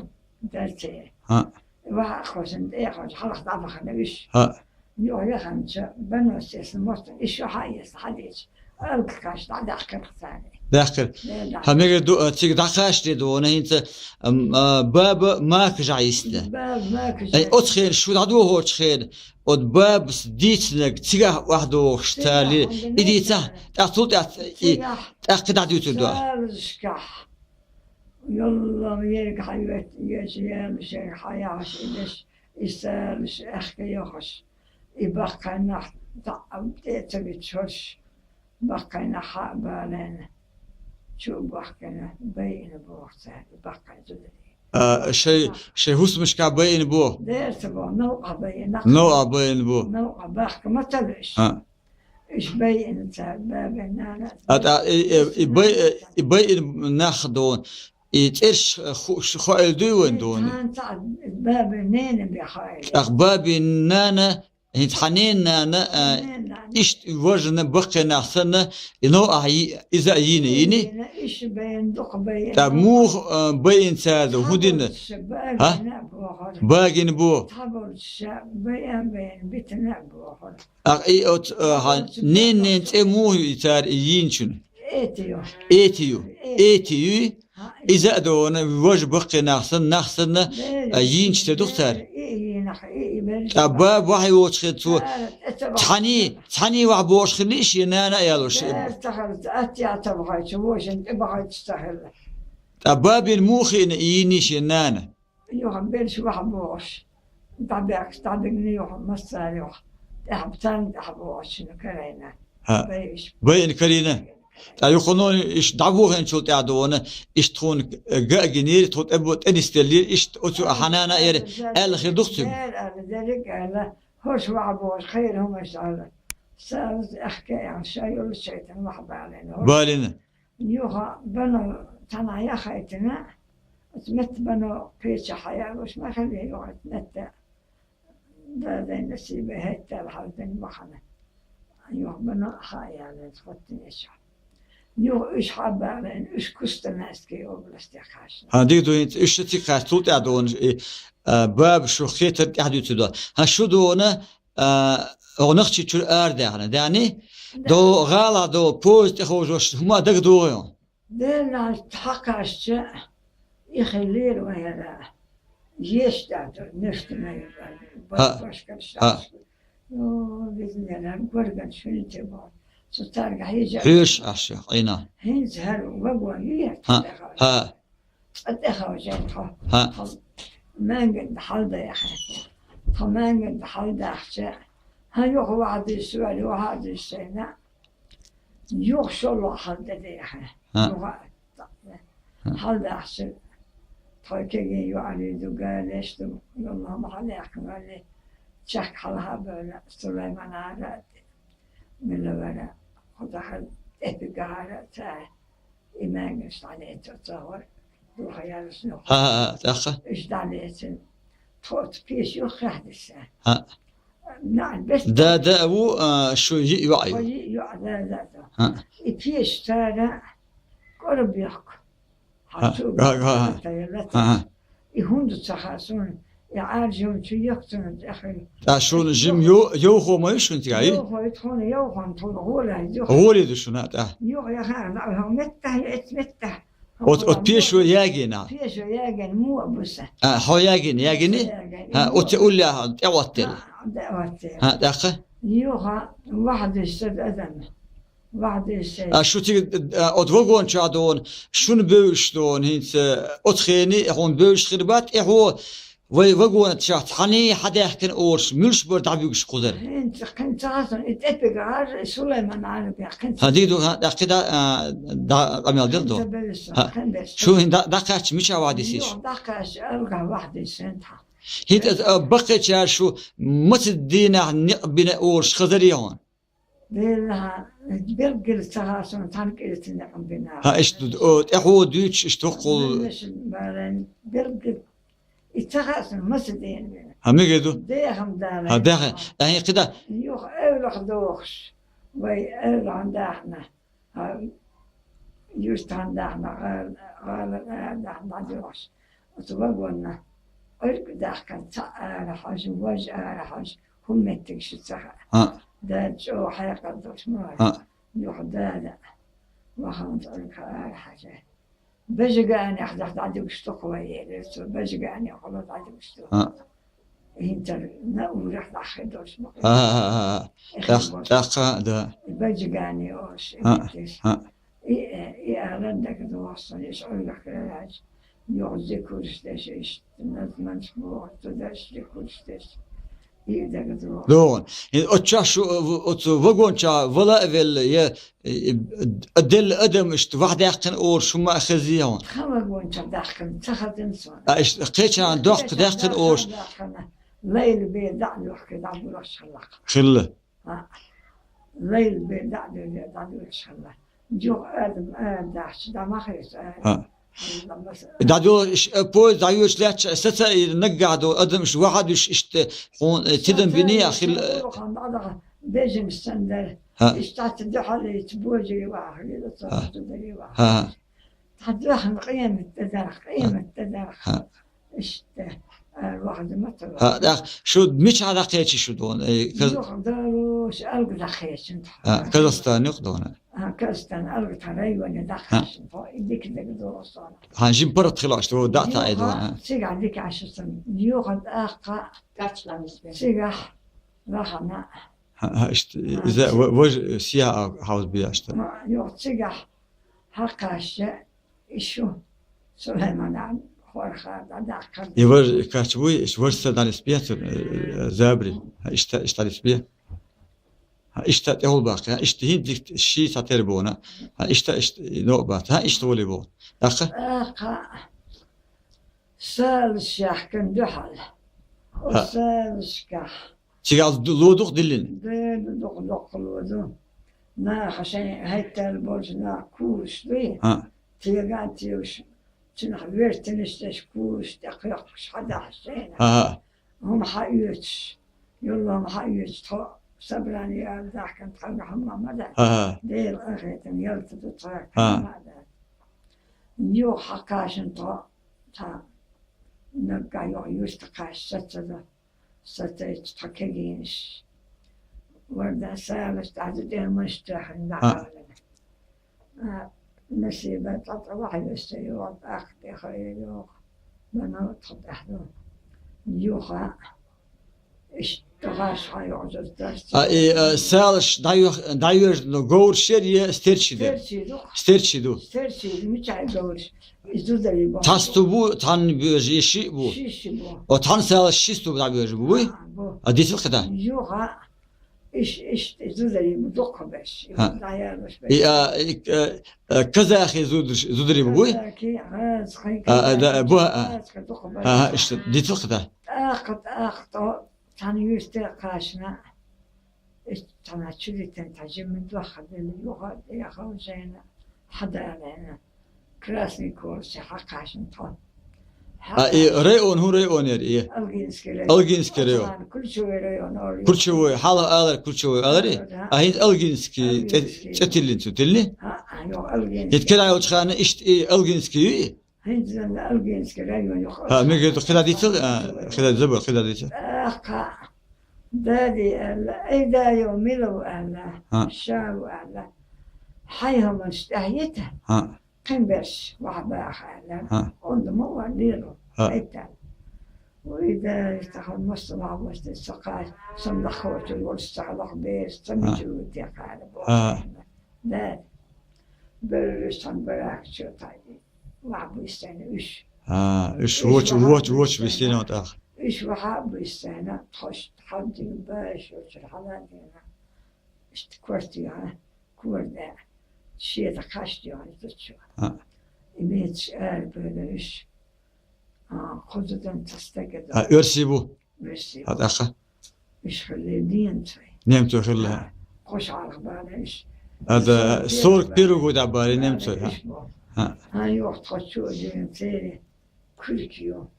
дара церан. ХӀаъ. Ваха а хозина, тӀехьа хьалха дӀабахана уьш. ХӀаъ. Юха яханча, банос эсна мотт, и шу хьаэцна, хьадийча, алкаш дӀадаьккхира царна. Даьккхира. Де, да. Хьан мегар ду, а, цига дӀакхачде ду, вона хӀинца, ам, а, баба макажа йисна. Баба макажа. Ай, оцу хенахь шу дӀадохочу хенахь, оцу бабас дийцинарг цигахь охьадохуш тали, и дийцахь, тӀаккха цул тӀаьхьа, и, цигахь. ТӀаккха дӀадуьйцур ду. Салазашкахь. Йоллам ерг хьан йоьтту, йоьтту, ялуш ерг хьан яхаш, и деш, и салуш, аьхка йохуш, и баккхай нах, таӀам тӀе а ца виташ, хӀорш, баккхай нах хьа а балийна, чу а бохкина, байина боху цара, и баккхай зударий. А, шай, шай хӀусамашкахь байина бо? Дера ца бо, новкъахь байина. Новкъахь байина бо. Новкъахь бахка ма ца веш. А. Иш байина цар, бабин нана. А, тӀа, и, и, и бай-, и байина нах дона. И цӀерш ху-, ш-, хоуьйтур дуй вайна дона? Цхьана цхьа бабин нана бен хоуьйтур. ТӀаккха бабин нана, хӀинца хьан ненан нана, а, ненан нана. Иштта важа баккхий нах санна, и новкъахь йи-, иза а йийна, йийний? Йийна, иш байина, дукха байина. ТӀаккха муха, а, байина цара, хӀун дина? Цхьаболча багина а бохура. Багина бо? Цхьаболча байа а байина, битина а бохура. ТӀаккха и оцу, а, хьан ненан цӀе муха ю и цара и йийначун? Эти ю. Эти ю. Эти. Эти ю? Иза а дона, важа баккхий нах санна, нах санна, а, йийначу тӀе ду-кх цара. ТӀаккха баба вахьа йоцуш хилла цо, цхьаний, цхьаний вахьа бохуш хиллий шен нана а ялош? ТӀаккха бабина муха хиъна и йийний шен нана? Юха берш вахьа бохуш, дӀабаьхкаш, дӀадигна юха, массара юха, тӀаьхьа, царна тӀаьхьа бохучунна карийна. ХӀаъ. Байина карийна. ТӀаккха юха кхунна иштта дӀабохийначул тӀаьхьа дона, иштта тхуна ган а гинера, тхо тӀе-, тӀе нисделлера, иштта оцу а хьан нана а яра аьлла хир ду-кх цуьнга? Дера аьлла, дерриг а аьлла, хӀорш вахьа бохуш, хайра хӀуманаш аьлла. Сараз аьхка а яьхна, ша йолчу шайтан вахьа балийна. Балийна. Юха бано, цхьанхьа яхайтина, оцу метта бано кхечахьа ялош ма хиллий юха оцу метта. Дадайн насибе хӀеттал хьалдина бахана. Юха бано хьа а ялийна, хӀоттийна эшахь. Юха уьш хьа а балийна, уьш Кустанайский областе кхаьчна. ХӀан, дика ду хӀинца, уьш цига кхаьччул тӀаьхьа дона, и, а, баба шух хетар тӀаьхьа дуьйцур ду. ХӀан, шу дона, а, хӀокху Нохчийчуьра арадаьхна, даьхний? Да. До гӀала, до поезд тӀе ховшош хӀума дагадогӀий хьуна? Делахь хьакхаьчча, и хиллера вайн хӀара. Еш даьтар, нешта май, хӀаъ, башкарш. ХӀаъ. Йо, визнера, горган шуьнан тӀе боху. Цу цаьрга хьежа. Хьоьжуш Ӏаш, Ӏийна. ХӀинца хӀара вагон ю яц хӀаъ, тӀехь? ХӀаъ. Цкъа тӀехьожа тхо. ХӀаъ. Тхо маьнган хьалдаьхна. Тхо маьнган хьалдаьхча, хӀан юха вахьадуьйсу ваьлла, вахьадуьйсу сайна. Юха шолгӀа хьалдаьхна. ХӀаъ. Юха. ХӀаъ. Хьалдаьхча, тхо кегий йоӀарий ду, галеш ду, Аллах ма хьалаьхкина ваьлла. Чехка хьалха а бевлла, Сулайманара, мила вара, кху дахьар тӀепигахьара ца. И маьнгаш дӀалецо ца гӀор, духьа яьллачу нух. ХӀаъ, хӀаъ, тӀаккха? Уьш дӀалецина. Тхо оцу пеша юххехь дисса. ХӀаъ. НаӀар бес. Да, да, ву, а, шу йиъ йоӀ ю. Тхо йиъ йоӀ, да, да, да. ХӀаъ. И пеша цара кӀорабехк. ХӀаъ, хӀаъ, хӀаъ. ХӀаъ, хӀаъ. И хӀунда ца хаьа суна? И Ӏаьржа йолчу яхцана тӀехь. Ткъа шуна жима йо-, йовхо ма ю шуна тӀехь, и? Йовхо ю тхуна, йовхо ю тхуна, гӀоле ю. ГӀоле ду шуна тӀехь. Юха яхана, хьо меттахь, эц меттахь. От, от пешо ягийна? Пешо ягийна, муха а буса. А, хьо ягийна, ягийна? Ягийна. ХӀаъ, оцу уллехь тӀе оттаделла. ХӀаъ, тӀе оттаделла. ХӀаъ, тӀаккха? Юха вахьадуьйсу адам. Вахьадуьйсу. А, шу цига, а, оцу вагон чохь дона, шуна бевзаш дона, хӀинца оцу хене хьуна бевзаш хир бац, тӀе хьо Вай вагонат шахьца хьаний хьадаьхкина олуш, муьлш бара дӀабуьгуш кхузара? ХӀинца, хӀинца хьасан, и тӀепига гӀар, и Сулайман Ӏарбехь, хӀинца. ХӀан, дийду, хӀан, тӀаккха да, а, да, къамел дел до? ХӀинца белса, хӀан, хӀан белса. Шу хӀин да-, дӀакхаьчча, мича вахьа дисиш? Юха дӀакхаьчча, алга вахьа дисен тхьа. ХӀинца, а, баккхийчара шу маца дийнахь некъ бина олуш хазар яхьун? Делахь, билггал ца хаьа суна, цхьана кӀира ца некъ бина. ХӀан, иштта, о, тӀе хьо дуьйцуш, иштта хӀокхул. Меллаша баран, билггал. И ца хаьа суна, маса дийна бина. ХӀан, мегар ду? Дехам дала. ХӀан, дехам. ТӀаккха кхида? Юха эвлах дохуш. Вай эвлахьан дахна. ХӀан, юьстахьан дахна, гӀала, гӀала, гӀала дахна дӀадохуш. Оцу вагонна Ӏуьрг даьхкина цхьаъ ара хьожа, важа ара хьожа, хӀун меттиг шу ца хаьа. ХӀаъ. Дада чӀогӀа хьекъал долуш ма вара. ХӀаъ. Юха дада вахана Ӏуьргах ара хьожа. Бажиганех дӀадуьгуш ду-кх вай, элира цо, Бажигане хьула дӀадуьгуш ду. ХӀаъ. ХӀинца Наурах дӀаххе долуш ма хир. ХӀаъ, хӀаъ, хӀаъ, хӀаъ. ТӀаккха, тӀаккха, да. Бажигане олуш, хӀаъ, и меттигаш. ХӀаъ. И, и алан дагадогӀу суна, иштта Ӏуьйрах караьллача, юха зикурш деш, иштта назманаш бохуш, цу деш зикурш деш. И дагадогӀу. ДогӀун. И оцу чохь шу, оцу вагон чохь вала а велла, я, и, и, делла адам иштта вахьдаьккхина олуш хӀума а хезий хьуна? Тхан вагон чохь даьккхина ца хазина суна. А, иштта кхечарна дохка даьккхина олуш. Лайла бен дӀа а лохкий, дӀа а булахь хиллакх. Хилла. А. Лайла бе дӀа а дуьйна, дӀадоьлхуш хилла. Юха адам, а, дахьаш, дӀа ма хеза, а. ХӀаъ. ХӀаъ, ма са- ДӀадоьлхуш, э, поезд дӀайоьлхуш лаьтташ, саца и наггахь долу адам, уьш вахьа дуьш, иштта хьуна, э, тидам бина а хила, э. Бежамаш санна дара. ХӀаъ. Иштта цхьацца дуьхьал йица божаре ваха, хила ца хӀаъ. ХӀаъ, хӀаъ. Цхьа дохна къемат тӀе дарх, къемат тӀе дарх. ХӀаъ. Иштта, а, вахана ма тара. ХӀаъ, тӀаккха шу мичахь дӀакхечи шу дуьйна? Э, каз- Юха далуш, алга дӀакхечина тхо. ХӀаъ, Казахстан юкъа дуьйна? А, Казахстан, алга тхан районе дӀакхечина тхо. И дика дага долу сона. Хьан жим паргӀат хилахь шу, дӀа а таӀийна дуьйна? Цигахь дика Ӏаш сан. Юха тӀаккха цигахь вахана. ХӀаъ, хӀаъ, иштта, иза ва-, важа сиха хьовзабеш ду. Ма, юха цигахь хьакхаьчча, и шу Сулаймана хорха дӀадаккхар. И важа кхаьчна вуй, иштта важа са дӀанисбе цунна, э, забаре. ХӀаъ, иштта, иштта дӀанисбе. ХӀаъ, иштта тӀехула баккха. ХӀаъ, иштта хӀинца дика ши цхьа тера бу хьуна. ХӀаъ, иштта, иштта, и новкъа бац. ХӀаъ, иштта волий бу хьуна. ТӀаккха? ТӀаккха Салаш яьхкина дуьхьал. О, хӀаъ. Салашкахь. Цигахь ду-, ло ду-кх диллина? Де, ду-, дукха, дукха ло ду. Наха шайн хӀеттал болчу наха кураш дуй. ХӀаъ. Тега а тевш, цунах вертинаш деш кураш тӀекхоьхкуш хьадахьаш шайна. ХӀаъ, хӀаъ. ХӀума хьаоьцуш, йолло хӀума хьаоьцуш, тхо собрание ала даьхкина, тхайна хӀума ма дац. ХӀаъ, хӀаъ. Дела къахетам ялта ду тхайна хӀаъ. ХӀума ма дац. Юха хьакхаьчна тхо, цхьа наггахь юха юьрта кхаьчча саца ду. Сацайча тхо кегийнаш. Варда Салаш тӀаьхьа тӀе машен тоьхна дӀакхаллина. А, Насиба цкъа тӀе вахьа весса йогӀу, тӀаккха тӀе хайра йогӀу. Мана тхо тӀаьхьа ду. Юха. Иштта гӀаш хьан йогӀу зударца. А, и, а, Салаш дӀайоьх-, дӀайоьжна говраш яра е стерчий дара? Стерчий ду. Стерчий ду. Стерчий ду, мичахь говраш? И зударий бу. Цхьа сту бу, цхьанна боьжа, е шиъ бу? Ши, ши бу. О, цхьанна Салаш ши сту дӀабоьжа бу, буй? А, бу. А, дицал кхета? Юха, иш, иш, и зударий бу, дукха берш. ХӀаъ. ДӀаялаш берш. И, а, и, а, а, казахи зударш-, зударий бу, буй? Казахи, гӀазкхи, а, а, да, казахи, бу, а. ГӀазкхи дукха берш. ХӀаъ, хӀаъ, иштта, дицал кхета? ТӀаккха, тӀаккха, тхо, цхьана юьрте кхаьчна. Иштта цхьана чу дитина, цхьа жимма дохка делла, юха а тӀе а ховшийна, хьадалийна, Красный Колсе хьакхаьчна тхо. А, и хьакхаьчна. Район, хӀун район яра и? Алгинский район. Алгинский район. Оцу хана Ключевой район олу. Ключевой, хьалха алара Ключевой аларий? Да. А хӀинца Алгинский, цӀе-, Алгинский. ЦӀе тиллина цу, тиллина? А, а, йо, Алгинский. ХӀинца кхидӀа йолчу хана иштта и Алгинский ю и? ХӀинца Алгинский район юха. ХӀаъ, мегар ду, кхидӀа дийцал, а, кхидӀа забар, кхидӀа дийцал. ТӀаккха дади аьлла, ай, да, йо, мила ву аьлла, хӀаъ. Ша ву аьлла. Хьайн хӀуманаш тӀаьхьа йита? ХӀаъ. Кхин берш ваха баха аьлла. ХӀаъ. Онда ма ван лело. ХӀаъ. Айтта. Вуй, да, тахана масса ваха васта, ца кхай, сан лахочу волуш ца лаха бераш, ца хӀаъ. Мичу ву те кхайна боху. ХӀаъ. Да. Берриш цхьана барак чу тайи. Ваха буьйсина уьш. А, уьш уьш вочу, ваха вочу, вочу буьйсина. Висина тӀаккха. Уьш ваха буьйсина, тхош хьалдина баьш, вочуьра хьаладина. Иштта квартира, кора де, шеда кхаш де хьан зудчо. А. И мецаш ара бевлла уьш. А, кхуза дан ца стага дан. А, оьрсий бу? Весиг. ХӀаъ, тӀаккха? Уьш хилла немцой. Немцой хилла. ХӀаъ. Кхо шарах бара уьш. Ада сорок первый год а бара немцой, хӀаъ. Уьш бу. ХӀаъ. ХӀаъ, юха тхо чу а жима церан куьрк ю.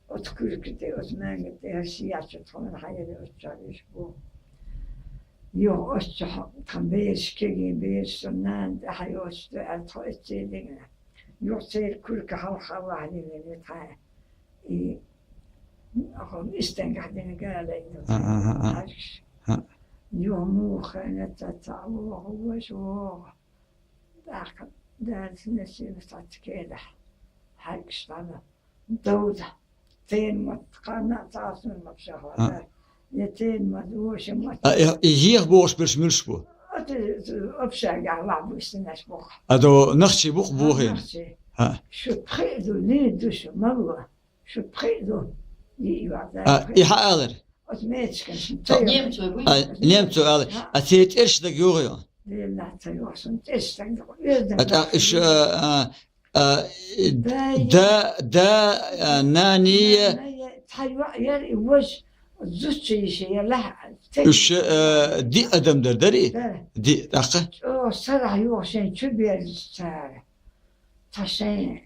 Оцу куьрка тӀе, оцу маьнга тӀе, хӀара сиячу тхуна хьайра оцу чохь уьш бу. Юха оцу чохь тхан бераш, кегий бераш, сан нана тӀе хьайоцуш ду аьлла, тхо эццеран дигна. Юха церан куьрка хьалха вахьа лелийна тхьа. И, ахула истенгахь дина гала ду. А, а, а, а. Хьаьжкаш. А. Юха муха хенна ца, ца вогӀу, ваша вогӀу. ТӀаккха Дала сина сина саца кедахь. Хьаьжкаш дӀана. Довза. Тен мотт, кхана ца асун мотт шахвала. А. Я тен мотт, воша мотт. А, и, и еха бохуш берш муьлш бу? Ат, общагахь вахьа буьйсинаш боху. Ада нахчий бу-кх бохийна? Нахчий. А. Шу пхи ду, лийр ду шу, ма ло. Шу пхи ду, йиъ йоӀ дай. А, и хьан алар? Оцу мецашкан шун ца йогӀу. Немцой буй? А, немцой алар. А церан тӀерш дага йогӀу йо? Делла ца йогӀу, шун тӀерш дага йогӀу. А, тӀаккха уьш, а, а, а, да, да, а, нания. Нания, цхьа йоӀ яра и важа. Зудчуья йиша ялахь, уьш, э, диъ адам дар дарий? Дар. Диъ, тӀаккха? ЧӀогӀа сарахь юха шайн чу берза цара. Цхьа шайн,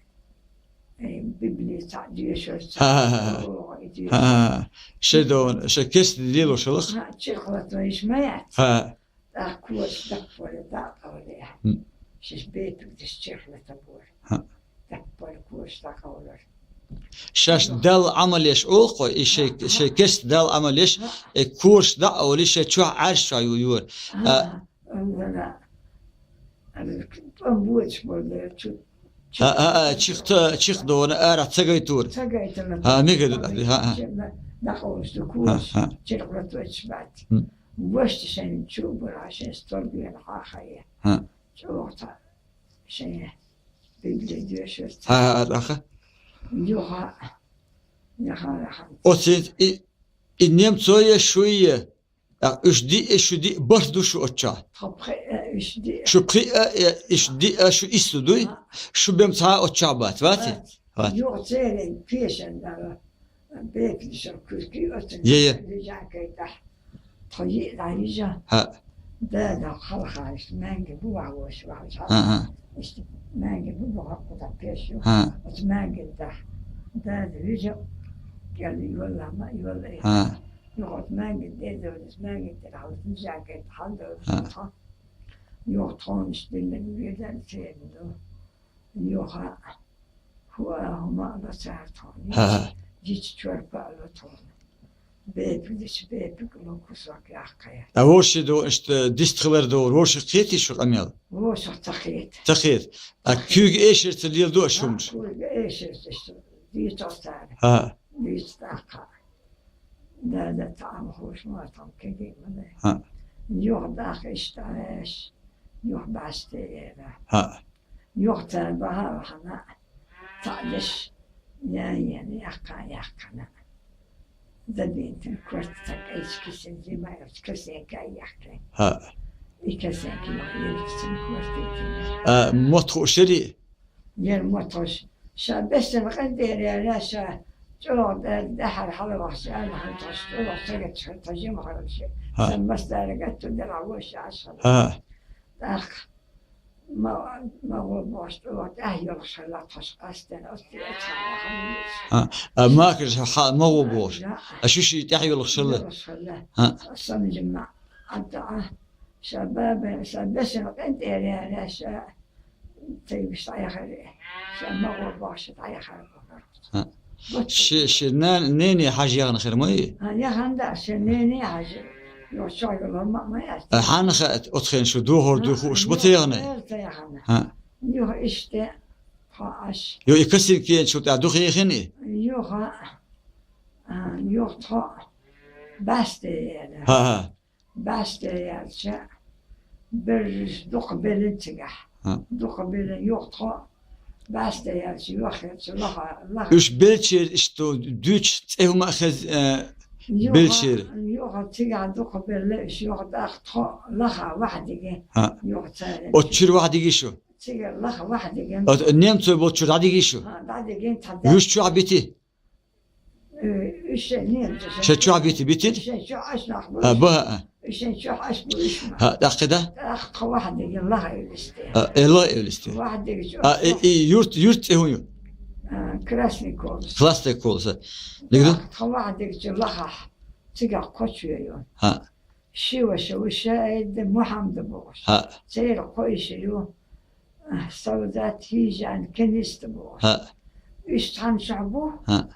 э, Библи цхьаъ доьшур цхьаъ. ХӀа, хӀа, хӀа. ЧӀогӀа и доьшур. ХӀа, хӀа, хӀа. Шайн догӀан, шайн кестта лелош хиларх? ХӀа, чиркхлатон йиш ма яц. ХӀа. ТӀаккха кораш даккхалур дӀакъовлар. Хм. Шиш бепиг деш чиркхлатабора. ХӀа. Даккхалур кораш дӀакъовлар. Шаьш Далла Ӏамал еш олу-кх, и шайн, шайн кестта Далла Ӏамал еш, хӀа, э, кораш дӀа а олий, шайн чохь Ӏаьржа чохь ю йора. ХӀа, а, хӀа, хӀа, хӀа. ТӀом боцуш болу дела чу, чу. А, а, а, чихта-, чихдогӀана арахь ца гайтора. Ца гайтина. А, мегар ду, а, а. ДӀакъовлуш ду кораш, а, а. Чиркхлатош бац. Хм. Вашта шайн чу а бара, шайн стол бена хьахайе. ХӀа. ЧӀогӀа цхьа шайн Библи доьшур цхьа. ХӀа, хӀа, тӀаккха? Юха, яхара хьан. Оцу и, и немцой я, шуй я? ТӀаккха уьш диъ, шу диъ барт ду шу оцу чохь? Тхо пхиъ а, уьш диъ. Шу пхиъ а, э, уьш диъ а, шу исс а дуй? А. Шу бен цхьа а оцу чохь бац, ваций? Вац. Вац. Юха церан пешан дара, бепиг дешар куьркий оцу. Е, е. Лижанкай тӀехь. Тхо йиъ дӀа йижа. ХӀа. Дада хьалха иштта маьнги бу вахь вовш вахь. ХӀа, хӀа. Иштта маьнги бу бу хьакху тӀа пеш ю. ХӀа. Оцу маьнгин тӀехь. Дада вижа, кӀел йолла ма йолла. ХӀа. Юха оцу маьнгин тӀе а довлуш, маьнгин тӀера хьалха лижанкай тӀе хьалдовлуш. ХӀа. Юха тхонаш диллина вирдан церан ду. Юха хӀу а хӀума а ло цара тхуна. ХӀа, хӀа. Йича чорпа а ло тхуна. Бепиг дича бепиг а ло кусок яккхий. Ткъа вовшийн ду иштта дистхилар ду, вовшах кхетий шу къамел? Вовшах ца кхета. Ца кхета. А куьйга эшарца леладо аша хӀумаш? Куьйга эшарца иштта дийцо цара. ХӀа. Дийца тӀаккха. Да, да, таам хууш ма тхьам кегий ма дай. ХӀа. Юха даккха иштта Ӏаш, юха бӀаьсте яра. ХӀа. Юха цара бахьа а вахана, цхьаъ деш, ян-ян, яккха а яьккхина. Забинтин корта ца кӀайчу кисин зима йолчу кисинка а яьккхина. ХӀа. И кисинка юха йилкицин корта йитина. А, мотт хууш ярий? Яра мотт хууш. Ша бессина къинтӀера яьлла, ша чӀогӀа даьлла, тӀаьхьара хьалавахча аьлла, хьан тхош чӀогӀа сагатчу хӀара тхо жима хилла ша. ХӀа. Сан масдара гатта дела вуьш Ӏаш хилла. ХӀа. ТӀаккха ма, ма гӀо бохуш, чӀогӀа тӀаьхьа йолуш хилла тхош къастина, оцу тӀе оцхьа вахана вуьш. ХӀа. А, макаш хьа ма гӀо бохуш. Да. А шу ши тӀаьхьа йолуш хилла? Йолуш хилла. ХӀа. Сан жимма Ӏадда а. Ша баба, ша бессина къинтӀера яьлла, ша тайпаш дӀаяхара, ша ма гӀо бохуш дӀаяхара бохура. ХӀа. Ши, ши нана, нене хьажа яхана хир ма ю? А, яхана да, ши нене хьажа. Йо, чо йо, ма, ма яц. А, хьанна хаьа, оцу хенахь шу духур ду хууш бу ца яхана? Ца яхана. ХӀа. Юха иштта, тхо Ӏаш. Йо, и касин кенчул тӀаьхьа духе хин и? Юха, а, юха тхо бӀаьсте яьлла. ХӀа, хӀа. БӀаьсте яьлча, берриш дукха беллина цигахь. ХӀа. Дукха беллина юха тхо, бӀаьсте яьлча, юха хилча лаха, лаха. Уьш беллачеран иштта дуьйцуш цӀе хӀума а хеза, э, юха, беллачеран? Юха цигахь дукха белла, уьш юха тӀаккха тхо лаха вахьдиги. ХӀа. Юха цара. Оцу чуьра вахьдиги шу? Цигара лаха вахьдиги. Оцу немцой болчуьра дӀадиги шу? ХӀа, дӀадиги, цхьа. Уьш чохь бити? Э, уьш шайн немца, шайн. Шайн чохь бити, битина? Шайн чохь Ӏаш нах бу. А, ба, а. Уьш шайн чохь Ӏаш бу, уьш ма. ХӀа, тӀаккха да? ТӀаккха тхо вахьдиги лаха эвлисте. А, э, лаха эвлисте. Вахьдиги чу. А, э, и юрт, юрт цӀе хӀун ю? А, Красный Колос. Красный Колос, а. Дигду? ТӀаккха тхо вахьдиги чу лахахь. Цигахь кхо чоь ю. ХӀа. Ши ваша ву, Шаид, Мухьаммад бохуш. ХӀа. Церан кхо йиша ю. Саудат, Хижан, Кениста бохуш. ХӀа. Уьш цхьана чохь бу. ХӀа.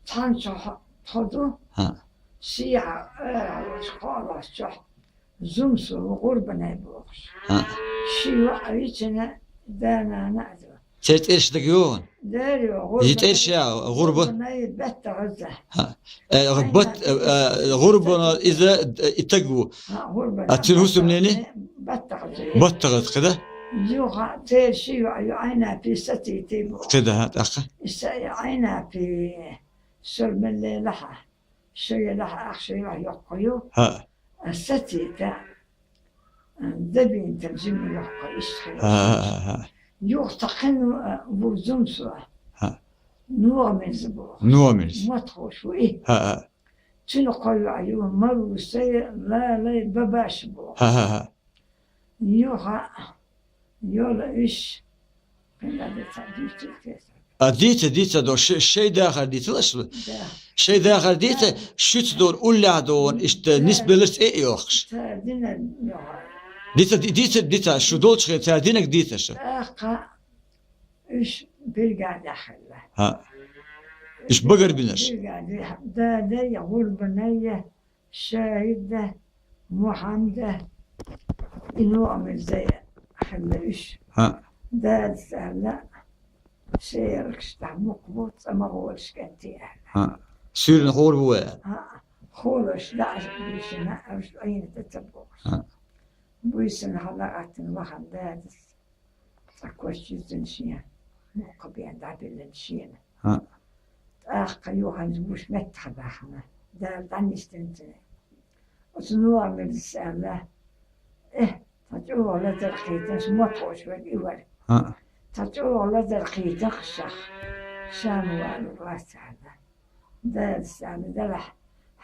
Цхьана чохь тхо ду. ХӀа. Сиха арахь волчу кхоалгӀачу чохь Зумсо ву, гӀурбанай бохуш. ХӀа. Ши йоӀ а вичина, да-нана а ду. Церан цӀераш дага йогӀун? Дера йогӀу. И цӀераш я, гӀурба? ГӀурбанай, баттагӀаза. ХӀа. Э, бат-, э, э, гӀурбана иза, э, и таг ву. ХӀа, гӀурбана. А цуьнан хӀусамнене? БаттагӀаза. БаттагӀаза, кхида? Юха, церан ши йоӀ ю, Ӏайнапи, Сатити бу. Кхида, хӀа, тӀаккха? Иса Ӏайнапи, Сурмалле лаха. Шо елахь, ах шо елахь йоккха ю. ХӀа. А Сатита, а, Дабинтан жима йоккха иштта хир. ХӀа, хӀа, хӀа, хӀа. Юха тхо кхин, а, ву Зумсо. ХӀа. Ногамирза бохуш. Ногамирза. Мотт хууш ву и. ХӀа, хӀа. Цуьнан кхо йоӀ ю, Марусай, Лалай, Бабаш бохуш. ХӀа-хӀа-хӀа. Юха йола уьш. А дийца, дийца до, ш-, шайн дахар дийцал аша? Да. Шайн дахар дийца, шуьца дора уллехь догӀун, иштта нисбелларш тӀе а йохуш. Цара динарг йоху. Дийца, ди-, дийца, дийца, шу долчу хен цара динарг дийца шу. ТӀаккха уьш биргадехь хилла. ХӀа. Уьш багарбинарш. Биргадехь, да, да, я гӀурбанай, я Шайда, Мухьамда, и Нуамирза хилла уьш. ХӀа. Дадас аьлла, шеракаш тӀехь мукх бу, цӀа ма гӀолаш кӀанте аьлла. ХӀа. Суьйранна хуур бу вай аьлла. ХӀа. Хуур аша, дӀа аша буьйсина, аша Ӏийна тӀе ца бохуш. ХӀа. Буьйсина хьала гӀаттина вахана дадас. Цкъа коч юьззина шен, мукха бен дӀабиллина шена. ХӀа. ТӀаккха юханчу гуш меттахь баьхна. Дала дӀанисдина цуьнан. Оцу Нуамирзас аьлла: «Э, цхьа чӀогӀа лазар кхийтина, мотт хууш верг и вара. ХӀа. Цхьа чӀогӀа лазар кхийтина шах. Ша ма валур вац», — аьлла. Дадас аьлла: «Делахь,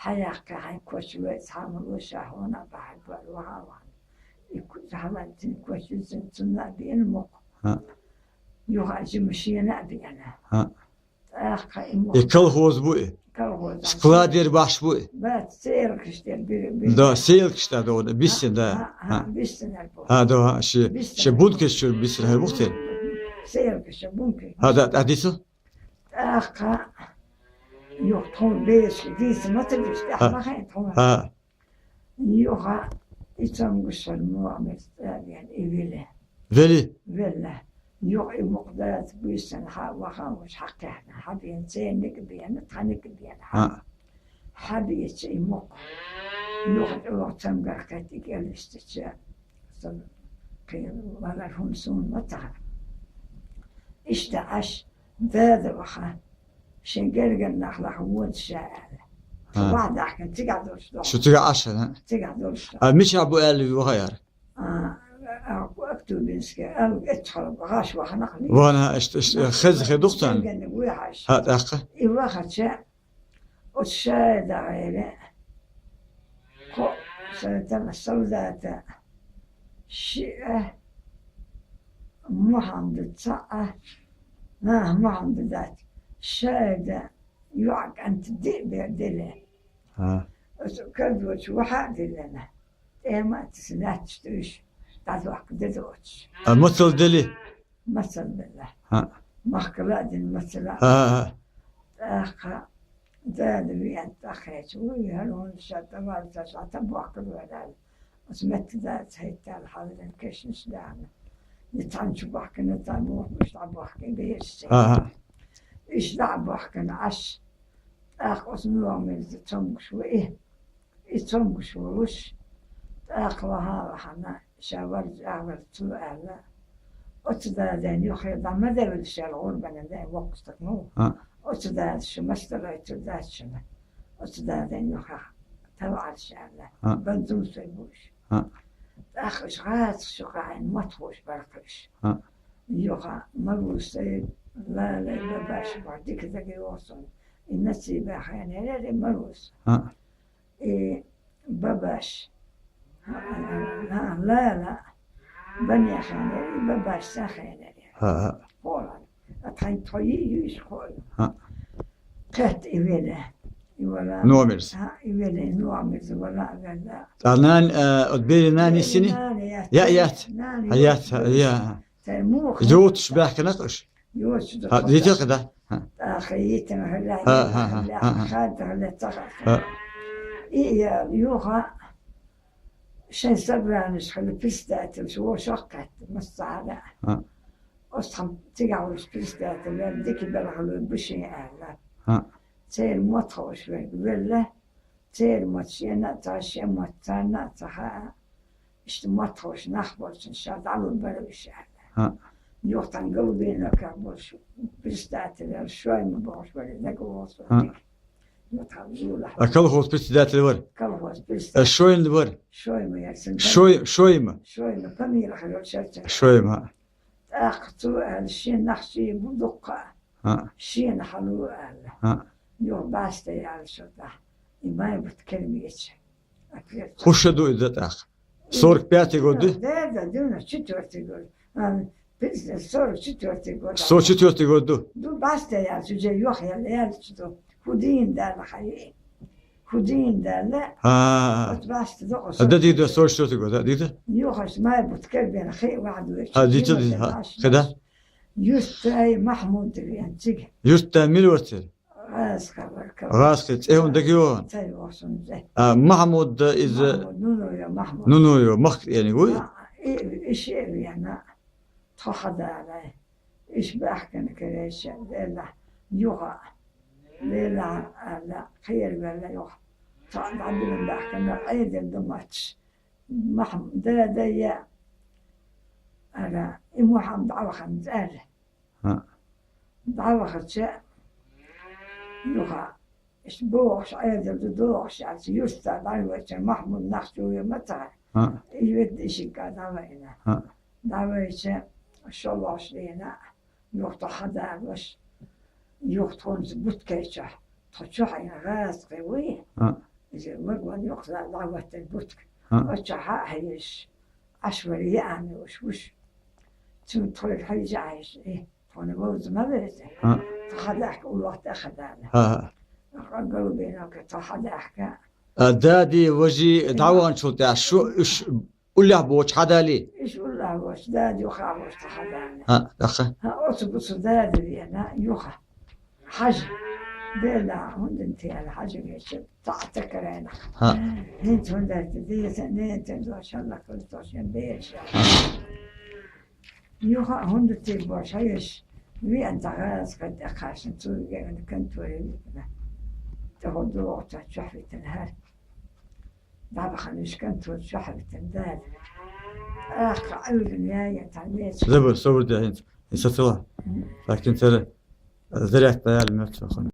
хьан яккхий хьайн коч вай, цхьа ма ло ша, хьуна а бахьар бара, ваха а вахана. И ку-, хьалантина коч юьззина, цунна а биъна мукх. ХӀа. Юха а жима шена а биъна». ХӀа. ТӀаккха и мукх. И колхоз бу и? Колхоз. Складера бахьаш бу и? Бац, селкаш дер бир-, бир-. Да, селкаш да, да, да, биссина, да. ХӀа, хӀа, хӀа. Биссина бу. ХӀа, да, хӀа, ши, биссина. Ши бункаш чуьра биссина хӀара бухтера. Селкаш, бункаш. ХӀа, да, да, дису? ТӀаккха юха тхуна бешаш дийца ма ца деш, тӀаьхьа ма хаьа тхуна. ХӀа. Юха и цомгуш хир Нуамирза цӀа а веана, и вели. Вели? Велла. Юха и мукх дадас буьйсанна хьа вахана, уьш хьакхехна, хьабеана, церниг а беана, тханиг а беана, хьа. ХӀа. Хьабеача и мукх. Юха чӀогӀа цамгар кхетта и кӀел йистича, сан кхин валар хӀума суна ма ца хаьа. Иштта Ӏаш, Дада ваха, шен гергара нах лаха вода ша аьлла. ХӀа. Ваха даьхкина цигахь долуш доху. Шу цигахь Ӏаш хьана? Цигахь долуш доху. А мичахь бу аьлла ваха яра? А, а, Актубинский, а, эцхьалла гӀаш вахана хьуна. Вахана, иштта, иштта, хеза хир ду-кх царна? Гергара вуй хьаьжча. ХӀа, тӀаккха? И вахача, оцу шайда гӀайре, кхо сайтана солдата, шиъ а, Мухьаммад цхьаъ а, нах Мухьаммад дац, шайда йоӀ кӀант диъ бер дели. ХӀа. Оцу кардочу ваха а диллина, тӀема а тиса лаьтташ ду уьш, дӀадохка де доцуш. А мацалла дели? Мацалла делла. ХӀа. Махкала а дина мацалла. ХӀа, хӀа, хӀа. ТӀаккха дада веана тӀакхеча, вуй, хӀара хӀуна ша тӀавалцаш, хьан тӀабохкалора аьлла. Оцу метта дадас хӀеттала хьалдина кешнаш даьхна. И цхьана чу бохкина, цхьана муха уьш дӀабохкина бераш церан. ХӀа, хӀа. Уьш дӀа а бохкина Ӏаш, тӀаккха оцу Нуамирза цомгуш ву и. И цомгуш волуш, тӀаккха ваха а вахана, ша варчӀа а вара цо аьлла, оцу дадайна юххе дӀа ма девлла шел гӀурбанан дай воккха стаг ма ву. ХӀа. Оцу дадас шу мастагӀа ойтур дац шуна. Оцу дадайна юххе таваӀалаш аьлла. ХӀа. Бан зум сой бу уьш. ХӀа. ТӀаккха уьш гӀазакх шу кхаьхьина, мотт хууш бара-кх уьш. ХӀа. Юха Марусай, Лалай, Бабаш боху дика дага йогӀу суна. И Насиба хенера и Маруса. ХӀа. И Бабаш. Лала Банехенера, и Бабаш Сахенера. ХӀа, хӀа. Холан. А тхайн тхо йиъ ю иша кхоъ ю. ХӀа. Кхетта и велла. И вала. Номерс. ХӀа, и велла, и номерс вала а велла. А нан, а, от бери нан исини? Нана яц. Я, яц. Нана хӀа, яц, яц, хӀа, я. Тхай муха. Йоцуш баьхкина уьш? Йоцуш ду. ХӀа, дитилкъ да. ХӀа. ТӀаккха йитина хӀаллехь, хӀа, хӀа, хӀа, хӀаллехь, хӀа, хӀа. Хадда хӀаллехь ца хаьа. ХӀа. И я, юха шайн собраниш хилла председатель, шу вошах кхетта, массара. ХӀа. Оцу тхан цигахь волуш председатель вер дика белхалой бу шен аьлла. ХӀа. Церан мотт хууш верг велла. Церан мотт шена а ца, шен мотт царна а ца хаьа. Иштта мотт хууш нах болчун ша дӀалур бара уьш аьлла. ХӀа. Юха тхан Галбинаках болуш председатель вара, Шойма бохуш вара, дага вогӀу со дика. Юха тхан зулахь. А колхоз председатель вара? Колхоз председатель. А Шойма вара? Шойма яра сан. Шой-, Шойма. Шойма, фамилия хьалол шарча. Шойма. ТӀаккха цо аьлла, шен нах шен бу дуккха а. ХӀа. Шена хьалу аьлла. ХӀа. Юха баста аьлла шо тӀехь. И май бутт кермеча. Опять. Хушша ду иза тӀаккха? Сорок пятый год ду? Да, да, девяносто четвёртый год. А, пятьдесят, сорок четвёртый год. Сорок четвёртый год ду? Ду, баста ял, уже йохъял, ял чу ду. Худин дала хайи. Худин дала. А. Вот баста ду. А да дида сорок четвёртый год, да, дида? Йохаш май бутт кербена хи ваду. А, дита, дита, ха, хеда? Юртай Махмуд вен цига. Юртай мила вацар? Гъазкхи вар кал. Гъазкхи, цӀе хӀунда дагайоагӀан? Ца йоагӀа сона цӀе. А, Махьмуд иза? Махьмуд, Нуно йоагӀа, Махьмуд. Нуно йоагӀа, Махкаца венав? А, и, и шиъ вена, тхо хьадалай. Иш баьхкина карайча, Дела, юха. Дела, аьлла, кхеравелла юха. Цхьа дӀадилла баьхкина, Ӏедал ду мачаш. Махьм-, да, да, я. Ара, и Мухьаммад дӀавахана цӀерра. ХӀаъ. ДӀавахача, юха, иштта бохуш, Ӏедал ду дохуш, аьлча, юьртара дӀавайча, Махьмуд нах чу ве ма ца хаьа. ХӀаъ. И ведда ишигга дӀавайна. ХӀаъ. ДӀавайча, шолгӀаш дена, юха тхо хьадалош, юха тхуна бутт кхечахь, тхо чохь Ӏийна гӀазкхи вуй. ХӀаъ. Иза вагон юкъа дӀаваттар бутт. ХӀаъ. Оцу чохь а хьийзаш, Ӏаш вара яа муьлш вуш. Цуьнан тхоьга хьийза Ӏайша, и, тхуна вовза ма веза. ХӀаъ. Тхо хьадаьхка уллохь тӀе а хьадала. ХӀаъ, хӀаъ. Къа галубенал ка тхо хьадаьхка. А, дади, важи, дӀаваханчул тӀаьхьа шу, уьш уллехь боцуш хьадалий? Уьш уллехь боцуш, дади юха а боцуш тхо хьадала. ХӀаъ, тӀаккха? ХӀаъ, оцу буса дада вена, юха. Хьажа. Дела, хӀунда тела хьажа веча, цхьаъ ца карайна. ХӀаъ. ХӀинца хӀунда аьлча, деза, ненан тен дош, хӀаллакьхуьлуш дош, я бераш. Юха а хӀунда тера бош, хьаеш, веана цхьа гӀазкхи тӀекхаьчна, цу веана конторе витина. ТӀехула догӀу цхьа чохь витина хӀара. ДӀабахана уьш контора чохь а витина, дада. ТӀаккха Ӏуьйранна яйна цхьа леча. Забар, собар де хӀинца. ХӀинца ца ла. Мгм. ТӀаккха хӀинца ара зарядка яьлла мегаш ду хьуна.